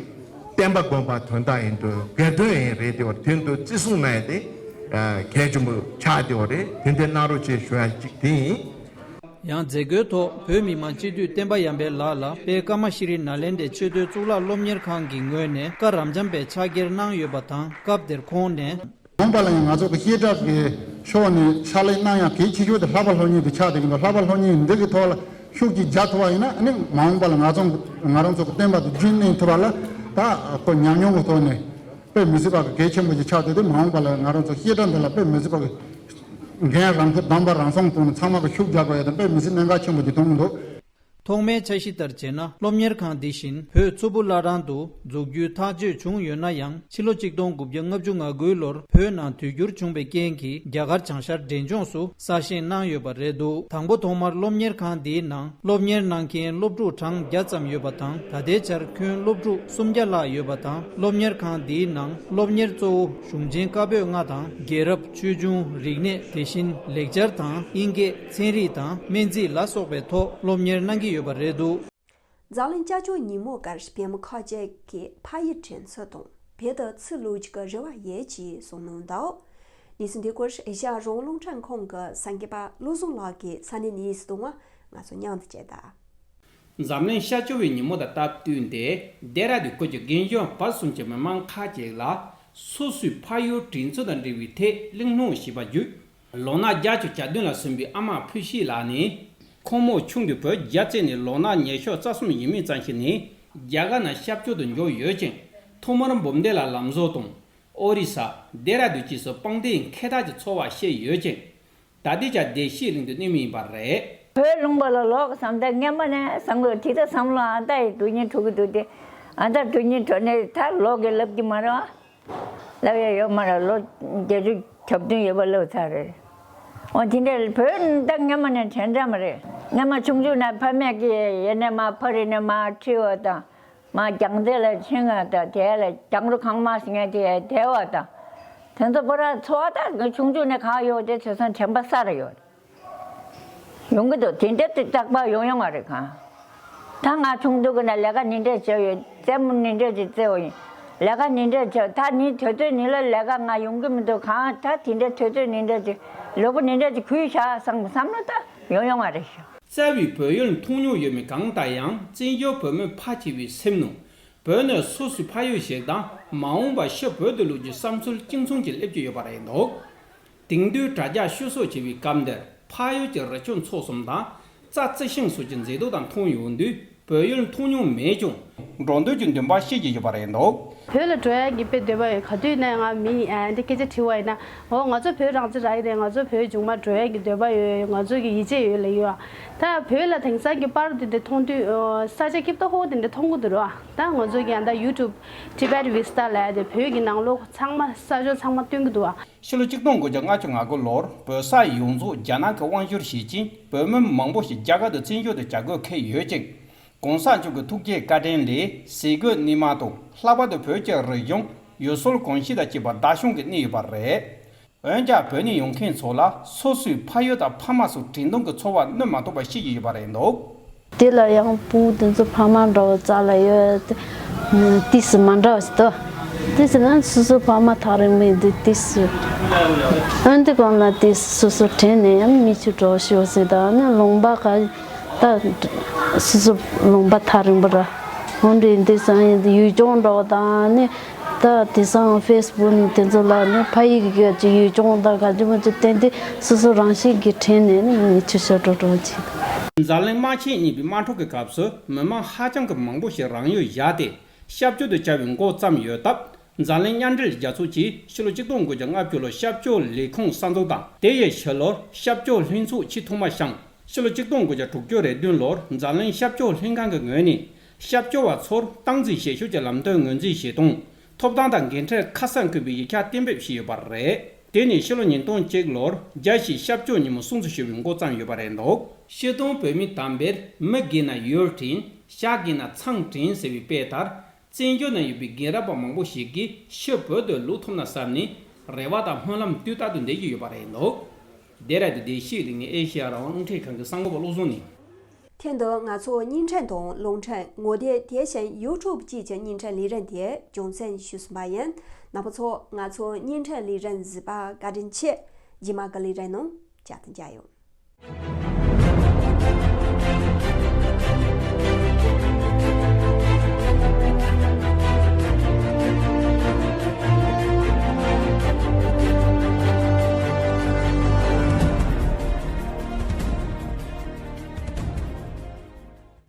བསྟན་པ་སྒོམ་པ་དོན་དག་ཡིན་དུས་དགེ་འདུན་ཡིན་རེད། དེ་བར་དོན་དུ་བརྩི་སྲུང་གནང་ཡ་དེ་གལ་ཆེན་པོ་ཆགས་བསྡད་པ་རེད། དེ་འདྲ་གནང་རོགས་བྱེད་ཞུ་ཡ་གཅིག་དེ་ཡིན། ཡང་མཛད་སྒོའི་ཐོག་བོད་མི་མང་སྤྱི་འཐུས་བསྟན་པ་ཡར་འཕེལ་ལགས་ལ་དཔལ་ཀརྨ་ཤྲི་ནཱ་ལེནྡྲའི་ཆོས་དོན་གཙུག་ལག་སློབ་གཉེར་ཁང་གི་ངོས་ནས་བཀའ་རབ་འབྱམས་པའི་ཕྱག་འཁྱེར་གནང་ཡོད་པ་དང་། སྐབས་དེར་ཁོང་ནས། མ་འོངས་པ་ལ་ཡང་ང་ཚོ་གི་བཤད་གྲྭ་གི་ཕྱོགས་ནས་ཕྱག་ལས་གནང་ཡག་གལ་ཆེ་ཤོས་དེ་ལྷག་པ་སློབ་གཉེར་དེ་ཆགས་བསྡད་ཀྱི་འདུག་ལྷག་པ་སློབ་གཉེར་འདི་གི་ཐོག་ལ་ཤུགས་ཀྱིས་རྒྱག་ཐུབ་པ་ཡིན་ན། ཨ་ནི་མ་འོངས་པ་ལ་ང་ཚོ་ང་རང་ཚོ་གི་བསྟན་པ་དེ་རྒྱུན་གནས་ཐུབ་པ་ལ་ད་ཁོ་ཉམས་མྱོང་གི་ཐོག་ནས་དཔེ་མི་སྲིད་པ་གི་གལ་ཆེན་པོ་ཞིག་ཆགས་བསྡད་དེ། མ་འོངས་པ་ལ་ང་རང་ཚོ་བཤད་གྲྭ་འདི་ལ་དཔེ་མི་སྲིད་པ་གི་འགན་རང་ཁུར་དམ་པ་རང་སྲུང་ཐོག་ནས་ཚང་མ་གི་ཤུགས་རྒྱག་དགོས་ཡ་དང་དཔེ་མི་སྲིད་གནད་འགག་ཆེན་པོ་ཞིག་མཐོང་གི་འདུག་ཐོག་མའི་འཆར་གཞི་ལྟར་བྱས་ན། སློབ་གཉེར་ཁང་འདི་བཞིན་བོད་མཚོ་བུ་བླ་བྲང་དུ་འཛུགས་རྒྱུའི་ཐག་གཅོད་བྱུང་ཡོད་ན་ཡང་། ཕྱི་ལོ་ཆིག་སྟོང་དགུ་བརྒྱ་ལྔ་བཅུ་ང་དགུའི་ལོར་བོད་ནང་དུས་འགྱུར་བྱུང་བའི་རྐྱེན་གྱིས། རྒྱ་གར་བྱང་ཤར་འབྲས་ལྗོངས་སུ་གསར་བཞེངས་གནང་ཡོད་པ་རེད་འདུག་དང་པོ་ཐོག་མར་སློབ་གཉེར་ཁང་འདིའི་ནང་སློབ་གཉེར་གནང་མཁན་སློབ་ཕྲུག་གྲངས་བརྒྱ་ཙམ་ཡོད་པ་དང་། ད་ལྟའི་ཆར་ཁྱོན་སློབ་ཕྲུག་སུམ་བརྒྱ་ལྷག་ཡོད་པ་དང་། སློབ་གཉེར་ཁང་འདིའི་ནང་སློབ་གཉེར་གཙོ་བོ་གཞུང་ཆེན་བཀའ་པོད་ལྔ་དང་། རྒྱལ་རབས། ཆོས་འབྱུང་། རིག་གནས། དེ་བཞིན་ལེགས་སྦྱར་དང་དབྱིན་སྐད། ཚན་རིག་དང་སྨན་རྩིས་ལ་སོགས་པའི་ཐོག་སློབ་གཉེར་གནང་གི་ཡོད་པ་རེད་འདུག་འཛམ་གླིང་སྐྱབས་བཅོལ་ཉིན་མོ་སྐབས་བོད་མི་ཁག་ཅིག་གིས་ཕ་ཡུལ་དྲན་གསོ་དང་བོད་དུ་ཚུར་ལོག་རྒྱུའི་རེ་བ་ཡོད་ཅེས་གསུངས་གནང་འདུག་གནས་ཚུལ་འདི་སྐོར་ཨེ་ཤ་ཡ་རང་དབང་རླུང་འཕྲིན་ཁང་གི་གསར་འགོད་པ་བློ་བཟང་ལགས་ཀྱིས་ས་གནས་ནས་གནས་ཚུལ་བཏང་བ། ང་ཚོ་མཉམ་དུ་བཅར་ད། འཛམ་གླིང་སྐྱབས་བཅོལ་བའི་ཉིན་མོ་དང་སྟབས་བསྟུན་ཏེ། ལྡེ་ར་ལྡུན་ཁུལ་གྱི་རྒན་གཞོན་བར་གསུམ་གྱི་མི་མང་ཁག་ཅིག་ལ་སོ་སོའི་ཕ་ཡུལ་དྲན་གསོ་དང་འབྲེལ་བའི་ཐད་གླེང་སློང་བྱས་པ་བརྒྱུད། ལོ་ན་བརྒྱད་ཅུ་གྱ་བདུན་ལ་སོན་པའི་ཨ་མ་ཕུ་ཤི་ལགས་ནས། ཁོང་མོ་ཆུང་དུས་བོད་རྒྱ་བཙན་ནས་ལོ་ན་ཉེར་ཤུ་རྩ་གསུམ་ཡིན་མུས་ཙམ་ཞིག་ནས་རྒྱ་གར་ནང་སྐྱབས་བཅོལ་དུ་འབྱོར་ཡོད་ཅིང་། ཐོག་མར་འབུམ་སྡེ་ལ་ལམ་བཟོ་དང་། ཨོ་རི་ས། ལྡེ་ར་ལྡུན་བཅས་སུ་དཔུང་སྡེའི་མཁས་རྟགས་ཀྱི་འཚོ་བ་སྐྱེལ་ཡོད་ཅིང་། ད་ལྟའི་ཆར་བདེ་སྐྱིད་གླིང་དུ་གནས་མུས་ཡིན་པ་རེད། བོད་ལུང་པ་ལ་ལོག་བསམ་སྟེ་སྔན་མ་ནས་བསམ་དགོས། དེ་ལྟར་བསམ་བློ་ཨ་ད་ཡི་དུས་ཉིན་དྲུག་གི་འདུག་སྟེ། ཨ་ད་དུས་ཉིན་དྲུག་ནས་ད་ལོག་གི་ལབ་ཀྱི་མ་རེད། ལབ་ཡ་ཡོད་མ་རེད། ལོ་བརྒྱད་ཅུ་གྱ་བདུན་ཡོད་པ་ལབ་ཚར་རེད། འོ་དེ་འདྲ་བོད་ད་སྔན་མ་ནས་དྲན་དྲན་མ་རེད། སྔན་མ་ཆུང་ཆུང་ནས་ཕ་མས་ཀྱིས་ཡེ་ནས་མ་ཕ་རི་ནས་མ་ཁྲིད་པ་དང་། མ་རྒྱང་རྩེ་ལ་ཕྱིན་ང་དང་། དེ་ལ་རྒྱང་རོ་གང་མ་ཟིན་ང་དེ་དེ་བ་དང་། དེ་ཚོ་པོ་ར་འཚོ་བ་ད་ངས་ཆུང་ཆུང་ནས་གང་ཡོད་དེ་ཚོ་སོང་དྲན་པ་གསར་ཡོད། ཡོང་གི་འདུག་དེ་འདྲ་དེ་རྟག་པར་ཡོང་ཡོང་བ་རེད་གང་། ད་ང་ཆུང་དུས་ཀྱི་ནས་ལས་ཀ་ནི་འདྲ་བྱས་ཡོད། རྩེད་མོ་ནི་འདྲ་ཅིག་རྩེ་བ་ཡིན། ལས་ཀ་ནི་འདྲ་བྱས། ད་ནི་དུས་ཚོད་ནི་ལ་ལས་ཀ་ང་ཡོང་གི་མི་འདུག་གང་། ད་དེ་འདྲ་དུས་ཚོད་ནི་འདྲ་ཅིག་ལུས་པོ་ནི་འདྲ་ཅིག་གུས་བཞག་བསམ་བསམ་བློ་ད་ཡོང་ཡོང་བ་རེད་ཤག་རྩ་བའི་བོད་ཡུལ་མཐོང་མྱོང་ཡོད་མེད་གང་ལྟར་ཡང་། བཙན་བྱོལ་བོད་མི་ཕལ་ཆེ་བའི་སེམས་ནང་བོད་ནི་སོ་སོའི་ཕ་ཡུལ་ཞིག་དང་། མ་འོངས་པར་ཕྱིར་བོད་དུ་ལོག་རྒྱུའི་བསམ་ཚུལ་གཅིག་མཚུངས་ཀྱིས་སླེབས་ཀྱི་ཡོད་པ་རེད་འདུག་དེང་དུས་དྲ་རྒྱ་ཤུགས་གསོག་ཆེ་བའི་སྐབས་འདིར། ཕ་ཡུལ་གྱི་རི་ཆུ་མཚོ་གསུམ་དང་། རྩྭ་རྩི་ཤིང་སོགས་ཀྱི་མཛེས་སྡུག་དག་མཐོང་ཡོང་དུས། བོད་ཡུལ་མཐོང་མྱོང་མེད་ཀྱང་། འགྲོ་འདོད་ཀྱི་འདུན་པ་སྐྱེ་གི་ཡོད་པ་རེད་འདུག་བོད་ལ་འགྲོ་ཡག་གི་དཔེ་འདོད་པ་ཡོད། ག་དུས་ནས་ང་མི་ཨ་འདི་སྐད་ཆ་དྲི་བ་ཡིན་ན། འོ་ང་ཚོ་བོད་རང་བཙན་རག་གི་རེད། ང་ཚོ་བོད་མཇུག་མ་འགྲོ་ཡག་གི་འདོད་པ་ཡོད། ང་ཚོ་གི་ཡིད་ཆེས་ཡོད་ལབ་ཡོད། ད་བོད་ལ་དེང་སང་གི་པར་དེ་འདྲ་མཐོང་དུས། ཨོ་ས་ཆ་སྐྱིད་པོ་ཧོ་དེ་འདྲ་མཐོང་གི་འདུག་ར། ད་ང་ཚོ་གི་ཨ་ད་ཡུ་ཊུབ་Tibet Vista་ལབ་ཡ་དེ་བོད་ཀྱི་ནང་ལོགས་ཚང་མ་ས་ཕྱོགས་ཚང་མ་སྟོན་གི་འདུག་ཨ། ཕྱི་ལོ་ཆིག་སྟོང་དགུ་བརྒྱ་ལྔ་བཅུ་ང་དགུ་ལོར་བོད་ས་ཡོངས་རྫོགས་རྒྱ་ནག་གིས་དབང་བསྒྱུར་བྱེད་ཅིང་། བོད་མི་མང་པོ་ཞིག་རྒྱ་གར་དུ་བཙན་བྱོལ་དུ་བྱ་དགོས་འཁེལ་ཡོད་ཅིང་། གོང་ས་མཆོག་གི་ཐུགས་བསྐྱེད་བཀའ་དྲིན་ལས་ཟས་གོས་གནས་མལ་དང་། ལྷག་པར་དུ་བོད་ཀྱི་རིག་གཞུང་། ཡུལ་སྲོལ་གོམས་གཤིས་དང་བཅས་པ་བདག་སྐྱོང་གིས་གནས་ཡོད་པ་རེད། འོན་ཀྱང་བོད་ནས་ཡོང་མཁན་ཚོ་ལ་སོ་སོའི་ཕ་ཡུལ་དང་ཕ་མ་སོགས་དྲན་གདུང་གི་ཚོར་བ་སྣོན་མ་ཐུབ་པ་ཤེས་ཀྱི་ཡོད་པ་རེད་འདུག་དེ་ལ་ཡང་བུ་དེ་ཚོ་ཕ་མ་འདྲ་བོ་རྩ་ལ་ཡོད། ཏིས་མ་འདྲ་བ་ཞིག་འདུག་ཏིས་ན་སོ་སོ་ཕ་མ་ཐག་རིང་པོ་ཡིན་དུས་ཏིས། འོན་ཏེ་གང་ལ་ཏིས་སོ་སོ་དྲན་ནས་ཡང་མི་ཆུ་འགྲོ་ཤོག་ཟེར། ད་ནི་ལུང་པ་ག་ད་སོ་སོ་ལུང་པ་ཐག་རིང་པོ་ར། འོན་ཏེ་འདི་ཚང་ཡིན་དུས་ཡུལ་ལྗོངས་འདྲ་བོ་དང་ནི། ད་དེང་སང་ཕེ་སི་བུག་ནི་དེ་ཚོ་ལ་ནི་ཕ་ཡུལ་གྱི་ཡུལ་ལྗོངས་དང་ག་ཅི་མ་ཅི་བསྟན་ཏེ་སོ་སོ་རང་བཞིན་གྱིས་དྲན་ནས་ནི་མི་ཆུ་ཤོར་འགྲོ་འགྲོ་བྱེད། འཛམ་གླིང་དམག་ཆེན་གཉིས་པའི་དམག་འཁྲུག་གི་སྐབས་སུ་མི་མང་ཧ་ཅང་གི་མང་པོ་ཞིག་རང་ཡུལ་བཞག་སྟེ་སྐྱབས་བཅོལ་དུ་བཅར་བའི་འགོ་བརྩམས་ཡོད་སྟབས། འཛམ་གླིང་མཉམ་འབྲེལ་རྒྱལ་ཚོགས་ཀྱིས་ཕྱི་ལོ་ཆིག་སྟོང་དགུ་བརྒྱ་ལྔ་བཅུ་ལོར་སྐྱབས་བཅོལ་ལས་ཁུངས་གསར་འཛུགས་དང་། དེ་ཡི་ཕྱི་ལོར་སྐྱབས་བཅོལ་ལྷན་ཚོགས་ཆེས་ཐོག་མ་བཞེངས། ཕྱི་ལོ་ཆིག་སྟོང་དགུ་བརྒྱ་དྲུག་ཅུ་རེ་བདུན་ལོར་འཛམ་གླིང་སྐྱབས་བཅོལ་ལྷན་ཁང་གི་ངོས་ནས། སྐྱབས་བཅོལ་བ་ཚོར་སྟངས་འཛིན་བྱེད་ཕྱོགས་ཀྱི་ལམ་སྟོན་ངོས་འཛིན་བྱས་དང་། ཐོབ་ཐང་དང་འགན་འཁྲི་ཁ་གསལ་འཁོད་པའི་ཡིག་ཆ་གཏན་འབེབས་བྱས་ཡོད་པ་རེད། དེ་ནས་ཕྱི་ལོ་ཉིས་སྟོང་གཅིག་ལོར་རྒྱལ་སྤྱིའི་སྐྱབས་བཅོལ་ཉིན་མོ་སྲུང་བརྩི་ཞུ་བའི་འགོ་བརྩམས་ཡོད་པ་རེད་འདུག་སྤྱིར་བཏང་བོད་མི་དམ་པས་མི་རྒས་ན་ཡུལ་དྲན། ཤ་རྒས་ན་ཚང་དྲན་ཟེར་བའི་དཔེ་ལྟར། བཙན་བྱོལ་ན་ཡོད་པའི་རྒན་རབས་པ་མང་པོ་ཞིག་གིས་ཕྱིར་བོད་དུ་ལོག་ཐུབ་ན་བསམ་ནས་རེ་བ་དང་སྨོན་ལམ་དུས་རྟག་ཏུ་འདེབས་ཀྱི་ཡོད་པ་རེད་འདུག་ལྡེ་ར་ལྡུན་བདེ་སྐྱིད་གླིང་ནས་ཨེ་ཤེ་ཡ་རང་དབང་རླུང་འཕྲིན་ཁང་གི་གསར་འགོད་པ་བློ་བཟང་ནས། ཐེངས་འདིར་ང་ཚོའི་བརྙན་འཕྲིན་དང་རླུང་འཕྲིན། ངོ་དེབ། དེ་བཞིན་ཡུ་ཊུབ་བཅས་ཀྱི་བརྙན་འཕྲིན་ལས་རིམ་དེ་རྒྱུན་འཛིན་ཞུས་ཟིན་པ་ཡིན། རྣམ་པ་ཚོ་ང་ཚོའི་བརྙན་འཕྲིན་ལས་རིམ་གཟིགས་པར་བཀའ་དྲིན་ཆེ། རྗེས་མ་གི་ལས་རིམ་ནང་བསྐྱར་དུ་མཇལ་ཡོང་།